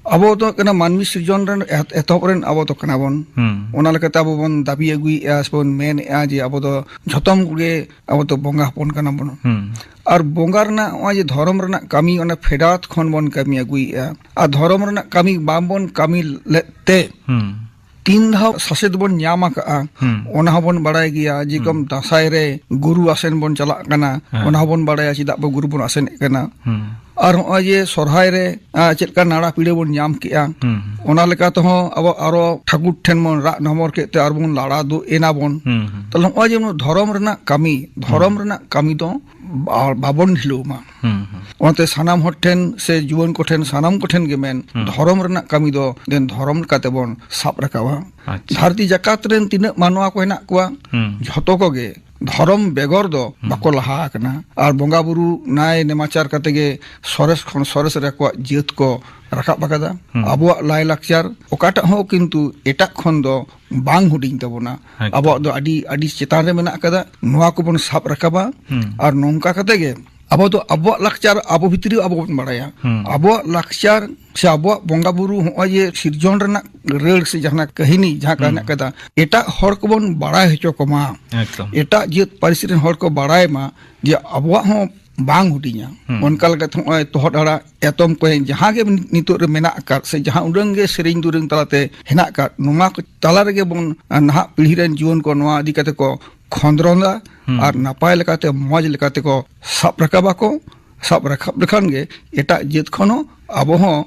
ᱟᱵᱚ ᱫᱚ ᱦᱩᱭᱩᱜ ᱠᱟᱱᱟ ᱢᱟᱹᱱᱢᱤ ᱥᱤᱨᱡᱚᱱ ᱨᱮᱱ ᱮᱛ-, ᱮᱛᱚᱦᱚᱵ ᱨᱮᱱ ᱟᱵᱚ ᱫᱚ ᱠᱟᱱᱟ ᱵᱚᱱ᱾ ᱦᱩᱸ᱾ ᱚᱱᱟ ᱞᱮᱠᱟᱛᱮ ᱟᱵᱚ ᱵᱚᱱ ᱫᱟᱹᱵᱤ ᱟᱹᱜᱩᱭᱮᱫᱼᱟ ᱥᱮ ᱵᱚᱱ ᱢᱮᱱᱮᱫᱼᱟ ᱡᱮ ᱟᱵᱚ ᱫᱚ ᱡᱷᱚᱛᱚᱢ ᱠᱚᱜᱮ ᱟᱵᱚ ᱫᱚ ᱵᱚᱸᱜᱟ ᱦᱚᱯᱚᱱ ᱠᱟᱱᱟ ᱵᱚᱱ᱾ ᱦᱩᱸ᱾ ᱟᱨ ᱵᱚᱸᱜᱟ ᱨᱮᱱᱟᱜ ᱱᱚᱜᱼᱚᱭ ᱡᱮ ᱫᱷᱚᱨᱚᱢ ᱨᱮᱱᱟᱜ ᱠᱟᱹᱢᱤ, ᱚᱱᱟ ᱯᱷᱮᱰᱟᱛ ᱠᱷᱚᱱ ᱵᱚᱱ ᱠᱟᱹᱢᱤ ᱟᱹᱜᱩᱭᱮᱫᱼᱟ᱾ ᱟᱨ ᱫᱷᱚᱨᱚᱢ ᱨᱮᱱᱟᱜ ᱠᱟᱹᱢᱤ ᱵᱟᱝ ᱵᱚᱱ ᱠᱟᱹᱢᱤ ᱞᱮᱫ ᱛᱮ ᱦᱩᱸ᱾ ᱛᱤᱱ ᱫᱷᱟᱣ ᱥᱟᱥᱮᱛ ᱵᱚᱱ ᱧᱟᱢ ᱟᱠᱟᱜᱼᱟ, ᱦᱩᱸ᱾ ᱚᱱᱟ ᱦᱚᱸᱵᱚᱱ ᱵᱟᱲᱟᱭ ᱜᱮᱭᱟ᱾ ᱡᱮᱨᱚᱠᱚᱢ ᱦᱩᱸ᱾ ᱫᱟᱸᱥᱟᱭ ᱨᱮ ᱜᱩᱨᱩ ᱟᱥᱮᱱ ᱵᱚᱱ ᱪᱟᱞᱟᱜ ᱠᱟᱱᱟ, ᱦᱮᱸ᱾ ᱚᱱᱟ ᱦᱚᱸᱵᱚᱱ ᱵᱟᱲᱟᱭᱟ ᱪᱮᱫᱟᱜ ᱵᱚ ᱜᱩᱨᱩ ᱵᱚᱱ ᱟᱥᱮᱱᱮᱫ ᱠᱟᱱᱟ᱾ ᱦᱩᱸ᱾ ᱟᱨ ᱱᱚᱜᱼᱚᱭ ᱡᱮ ᱥᱚᱨᱦᱟᱭ ᱨᱮ, ᱟ, ᱪᱮᱫ ᱞᱮᱠᱟ ᱱᱟᱲᱟ ᱯᱤᱲᱟᱹ ᱵᱚᱱ ᱧᱟᱢ ᱠᱮᱜᱼᱟ, ᱦᱩᱸ᱾ ᱚᱱᱟ ᱞᱮᱠᱟ ᱛᱮᱦᱚᱸ ᱟᱵᱚ ᱟᱨᱚ ᱴᱷᱟᱹᱠᱩᱨ ᱴᱷᱮᱱ ᱵᱚᱱ ᱨᱟᱜ ᱱᱚᱢᱚᱨ ᱠᱮᱫ ᱛᱮ ᱟᱨ ᱵᱚᱱ ᱞᱟᱲᱟ ᱫᱩ ᱮᱱᱟ ᱵᱚᱱ᱾ ᱦᱩᱸ, ᱦᱩᱸ᱾ ᱛᱟᱦᱞᱮ ᱱᱚᱜᱼᱚᱭ ᱡᱮ ᱫᱷᱚᱨᱚᱢ ᱨᱮᱱᱟᱜ ᱠᱟᱹᱢᱤ, ᱫᱷᱚᱨᱚᱢ ᱦᱩᱸ᱾ ᱨᱮᱱᱟᱜ ᱠᱟᱹᱢᱤ ᱫᱚ ᱵᱟ-, ᱵᱟᱵᱚᱱ ᱰᱷᱤᱞᱟᱹᱣ ᱢᱟ᱾ ᱦᱩᱸ, ᱦᱩᱸ᱾ ᱚᱱᱟᱛᱮ ᱥᱟᱱᱟᱢ ᱦᱚᱲ ᱴᱷᱮᱱ ᱥᱮ ᱡᱩᱣᱟᱹᱱ ᱠᱚᱴᱷᱮᱱ ᱥᱟᱱᱟᱢ ᱠᱚᱴᱷᱮᱱ ᱜᱮ ᱢᱮᱱ, ᱦᱩᱸ᱾ ᱫᱷᱚᱨᱚᱢ ᱨᱮᱱᱟᱜ ᱠᱟᱹᱢᱤ ᱫᱚ ᱫᱮᱱ ᱫᱷᱚᱨᱚᱢ ᱞᱮᱠᱟᱛᱮ ᱵᱚᱱ ᱥᱟᱵ ᱨᱟᱠᱟᱵᱟ᱾ ᱟᱪᱪᱷᱟ᱾ ᱫᱷᱟᱹᱨᱛᱤ ᱡᱟᱠᱟᱛ ᱨᱮᱱ ᱛᱤᱱᱟᱹᱜ ᱢᱟᱱᱣᱟ ᱠᱚ ᱦᱮᱱᱟᱜ ᱠᱚᱣᱟ, ᱦᱩᱸ᱾ ᱡᱷᱚᱛᱚ ᱠᱚᱜᱮ ᱫᱷᱚᱨᱚᱢ ᱵᱮᱜᱚᱨ ᱫᱚ ᱦᱩᱸ᱾ ᱵᱟᱠᱚ ᱞᱟᱦᱟ ᱟᱠᱟᱱᱟ᱾ ᱟᱨ ᱵᱚᱸᱜᱟ ᱵᱩᱨᱩ ᱱᱟᱭ ᱱᱮᱢᱟᱪᱟᱨ ᱠᱟᱛᱮ ᱜᱮ ᱥᱚᱨᱮᱥ ᱠᱷᱚᱱ ᱥᱚᱨᱮᱥ ᱨᱮ ᱟᱠᱚᱣᱟᱜ ᱡᱟᱹᱛ ᱠᱚ ᱨᱟᱠᱟᱵ ᱟᱠᱟᱫᱟ᱾ ᱦᱩᱸ᱾ ᱟᱵᱚᱣᱟᱜ ᱞᱟᱭᱞᱟᱠᱪᱟᱨ ᱚᱠᱟᱴᱟᱜ ᱦᱚᱸ ᱠᱤᱱᱛᱩ ᱮᱴᱟᱜ ᱠᱷᱚᱱ ᱫᱚ ᱵᱟᱝ ᱦᱩᱰᱤᱧ ᱛᱟᱵᱚᱱᱟ᱾ ᱮᱠᱫᱚᱢ᱾ ᱟᱵᱚᱣᱟᱜ ᱫᱚ ᱟᱹᱰᱤ, ᱟᱹᱰᱤ ᱪᱮᱛᱟᱱ ᱨᱮ ᱢᱮᱱᱟᱜ ᱟᱠᱟᱫᱟ᱾ ᱱᱚᱣᱟ ᱠᱚᱵᱚᱱ ᱥᱟᱵ ᱨᱟᱠᱟᱵᱟ᱾ ᱦᱩᱸ᱾ ᱟᱨ ᱱᱚᱝᱠᱟ ᱠᱟᱛᱮ ᱜᱮ ᱟᱵᱚ ᱫᱚ ᱟᱵᱚᱣᱟᱜ ᱞᱟᱠᱪᱟᱨ ᱟᱵᱚ ᱵᱷᱤᱛᱨᱤ ᱟᱵᱚ ᱵᱚᱱ ᱵᱟᱲᱟᱭᱟ᱾ ᱦᱩᱸ᱾ ᱟᱵᱚᱣᱟᱜ ᱞᱟᱠᱪᱟᱨ ᱥᱮ ᱟᱵᱚᱣᱟᱜ ᱵᱚᱸᱜᱟ ᱵᱩᱨᱩ, ᱦᱚᱸᱜᱼᱚᱭ ᱡᱮ ᱥᱤᱨᱡᱚᱱ ᱨᱮᱱᱟᱜ ᱨᱟᱹᱲ ᱥᱮ ᱡᱟᱦᱟᱱᱟᱜ ᱦᱩᱸ᱾ ᱠᱟᱹᱦᱱᱤ, ᱡᱟᱦᱟᱸ ᱠᱚ ᱦᱩᱸ᱾ ᱦᱮᱱᱟᱜ ᱠᱟᱫᱟ, ᱮᱴᱟᱜ ᱦᱚᱲ ᱠᱚᱵᱚᱱ ᱵᱟᱲᱟᱭ ᱦᱚᱪᱚ ᱠᱚᱢᱟ, ᱮᱠᱫᱚᱢ᱾ ᱮᱴᱟᱜ ᱡᱟᱹᱛ ᱯᱟᱹᱨᱤᱥ ᱨᱮᱱ ᱦᱚᱲ ᱠᱚ ᱵᱟᱲᱟᱭ ᱢᱟ ᱡᱮ ᱟᱵᱚᱣᱟᱜ ᱦᱚᱸ ᱵᱟᱝ ᱦᱩᱰᱤᱧᱟ᱾ ᱦᱩᱸ᱾ ᱚᱱᱠᱟ ᱞᱮᱠᱟᱛᱮ ᱱᱚᱜᱼᱚᱭ ᱛᱚᱦᱚᱫ ᱦᱟᱲᱟ, ᱮᱛᱚᱢ ᱠᱚᱸᱭᱮ ᱡᱟᱦᱟᱸ ᱜᱮ ᱱᱤᱛᱚᱜ ᱨᱮ ᱢᱮᱱᱟᱜ ᱟᱠᱟᱫ ᱥᱮ ᱡᱟᱦᱟᱸ ᱩᱰᱟᱹᱝ ᱜᱮ ᱥᱮᱨᱮᱧ ᱫᱩᱨᱟᱹᱝ ᱛᱟᱞᱟᱛᱮ ᱦᱮᱱᱟᱜ ᱟᱠᱟᱫ, ᱱᱚᱣᱟ ᱠᱚ ᱛᱟᱞᱟ ᱨᱮᱜᱮ ᱵᱚᱱ, ᱱᱟᱦᱟᱜ ᱯᱤᱲᱦᱤ ᱨᱮᱱ ᱡᱩᱣᱟᱹᱱ ᱠᱚ ᱱᱚᱣᱟ ᱤᱫᱤ ᱠᱟᱛᱮ ᱠᱚ ᱠᱷᱚᱸᱫᱽᱨᱚᱸᱫᱟ ᱦᱩᱸ᱾ ᱟᱨ ᱱᱟᱯᱟᱭ ᱞᱮᱠᱟᱛᱮ, ᱢᱚᱡᱽ ᱞᱮᱠᱟᱛᱮ ᱠᱚ ᱥᱟᱵ ᱨᱟᱠᱟᱵ ᱟᱠᱚ᱾ ᱥᱟᱵ ᱨᱟᱠᱟᱵ ᱞᱮᱠᱷᱟᱱ ᱜᱮ ᱮᱴᱟᱜ ᱡᱟᱹᱛ ᱠᱷᱚᱱ ᱦᱚᱸ ᱟᱵᱚ ᱦᱚᱸ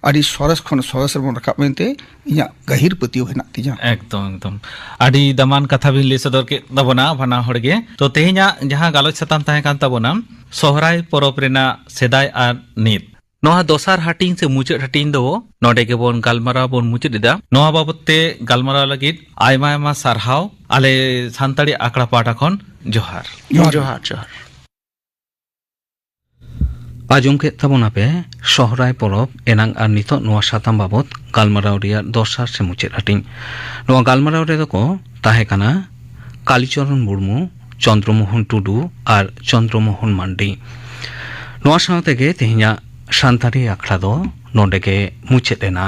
ᱟᱹᱰᱤ ᱥᱚᱨᱮᱥ ᱠᱷᱚᱱ ᱥᱚᱨᱮᱥ ᱨᱮᱵᱚᱱ ᱨᱟᱠᱟᱵ ᱢᱮᱱᱛᱮ ᱤᱧᱟᱹᱜ ᱜᱟᱹᱦᱤᱨ ᱯᱟᱹᱛᱭᱟᱹᱣ ᱦᱮᱱᱟᱜ ᱛᱤᱧᱟᱹ᱾ ᱮᱠᱫᱚᱢ, ᱮᱠᱫᱚᱢ᱾ ᱟᱹᱰᱤ ᱫᱟᱢᱟᱱ ᱠᱟᱛᱷᱟ ᱵᱤᱱ ᱞᱟᱹᱭ ᱥᱚᱫᱚᱨ ᱠᱮᱫ ᱛᱟᱵᱚᱱᱟ ᱵᱟᱱᱟ ᱦᱚᱲ ᱜᱮ᱾ ᱛᱚ, ᱛᱮᱦᱮᱧᱟᱜ ᱡᱟᱦᱟᱸ ᱜᱟᱞᱚᱪ ᱥᱟᱛᱟᱢ ᱛᱟᱦᱮᱸ ᱠᱟᱱ ᱛᱟᱵᱚᱱᱟ, ᱥᱚᱦᱨᱟᱭ ᱯᱚᱨᱚᱵᱽ ᱨᱮᱱᱟᱜ ᱥᱮᱫᱟᱭ ᱟᱨ ᱱᱤᱛ᱾ ᱱᱚᱣᱟ ᱫᱚᱥᱟᱨ ᱦᱟᱹᱴᱤᱧ ᱥᱮ ᱢᱩᱪᱟᱹᱫ ᱦᱟᱹᱴᱤᱧ ᱫᱚ ᱱᱚᱰᱮ ᱜᱮᱵᱚᱱ ᱜᱟᱞᱢᱟᱨᱟᱣ ᱵᱚᱱ ᱢᱩᱪᱟᱹᱫ ᱮᱫᱟ᱾ ᱱᱚᱣᱟ ᱵᱟᱵᱚᱛ ᱛᱮ ᱜᱟᱞᱢᱟᱨᱟᱣ ᱞᱟᱹᱜᱤᱫ ᱟᱭᱢᱟ ᱟᱭᱢᱟ ᱥᱟᱨᱦᱟᱣ ᱟᱞᱮ ᱥᱟᱱᱛᱟᱲᱤ ᱟᱠᱷᱲᱟ ᱯᱟᱦᱴᱟ ᱠᱷᱚᱱ᱾ ᱡᱚᱦᱟᱨ᱾ ᱡᱚᱦᱟᱨ᱾ ᱡᱚᱦᱟᱨ, ᱡᱚᱦᱟᱨ᱾ ᱟᱸᱡᱚᱢ ᱠᱮᱫ ᱛᱟᱵᱚᱱᱟᱯᱮ ᱥᱚᱦᱨᱟᱭ ᱯᱚᱨᱚᱵᱽ ᱮᱱᱟᱝ ᱟᱨ ᱱᱤᱛᱚᱜ ᱱᱚᱣᱟ ᱥᱟᱛᱟᱢ ᱵᱟᱵᱚᱛ ᱜᱟᱞᱢᱟᱨᱟᱣ ᱨᱮᱭᱟᱜ ᱫᱚᱥᱟᱨ ᱥᱮ ᱢᱩᱪᱟᱹᱫ ᱦᱟᱹᱴᱤᱧ᱾ ᱱᱚᱣᱟ ᱜᱟᱞᱢᱟᱨᱟᱣ ᱨᱮᱫᱚ ᱠᱚ ᱛᱟᱦᱮᱸ ᱠᱟᱱᱟ ᱠᱟᱞᱤᱪᱚᱨᱚᱱ ᱢᱩᱨᱢᱩ, ᱪᱚᱱᱫᱨᱚᱢᱳᱦᱚᱱ ᱴᱩᱰᱩ ᱟᱨ ᱪᱚᱱᱫᱨᱚᱢᱳᱦᱚᱱ ᱢᱟᱱᱰᱤ᱾ ᱱᱚᱣᱟ ᱥᱟᱶ ᱛᱮᱜᱮ ᱛᱮᱦᱮᱧᱟᱜ ᱥᱟᱱᱛᱟᱲᱤ ᱟᱠᱷᱲᱟ ᱫᱚ ᱱᱚᱰᱮ ᱜᱮ ᱢᱩᱪᱟᱹᱫ ᱮᱱᱟ᱾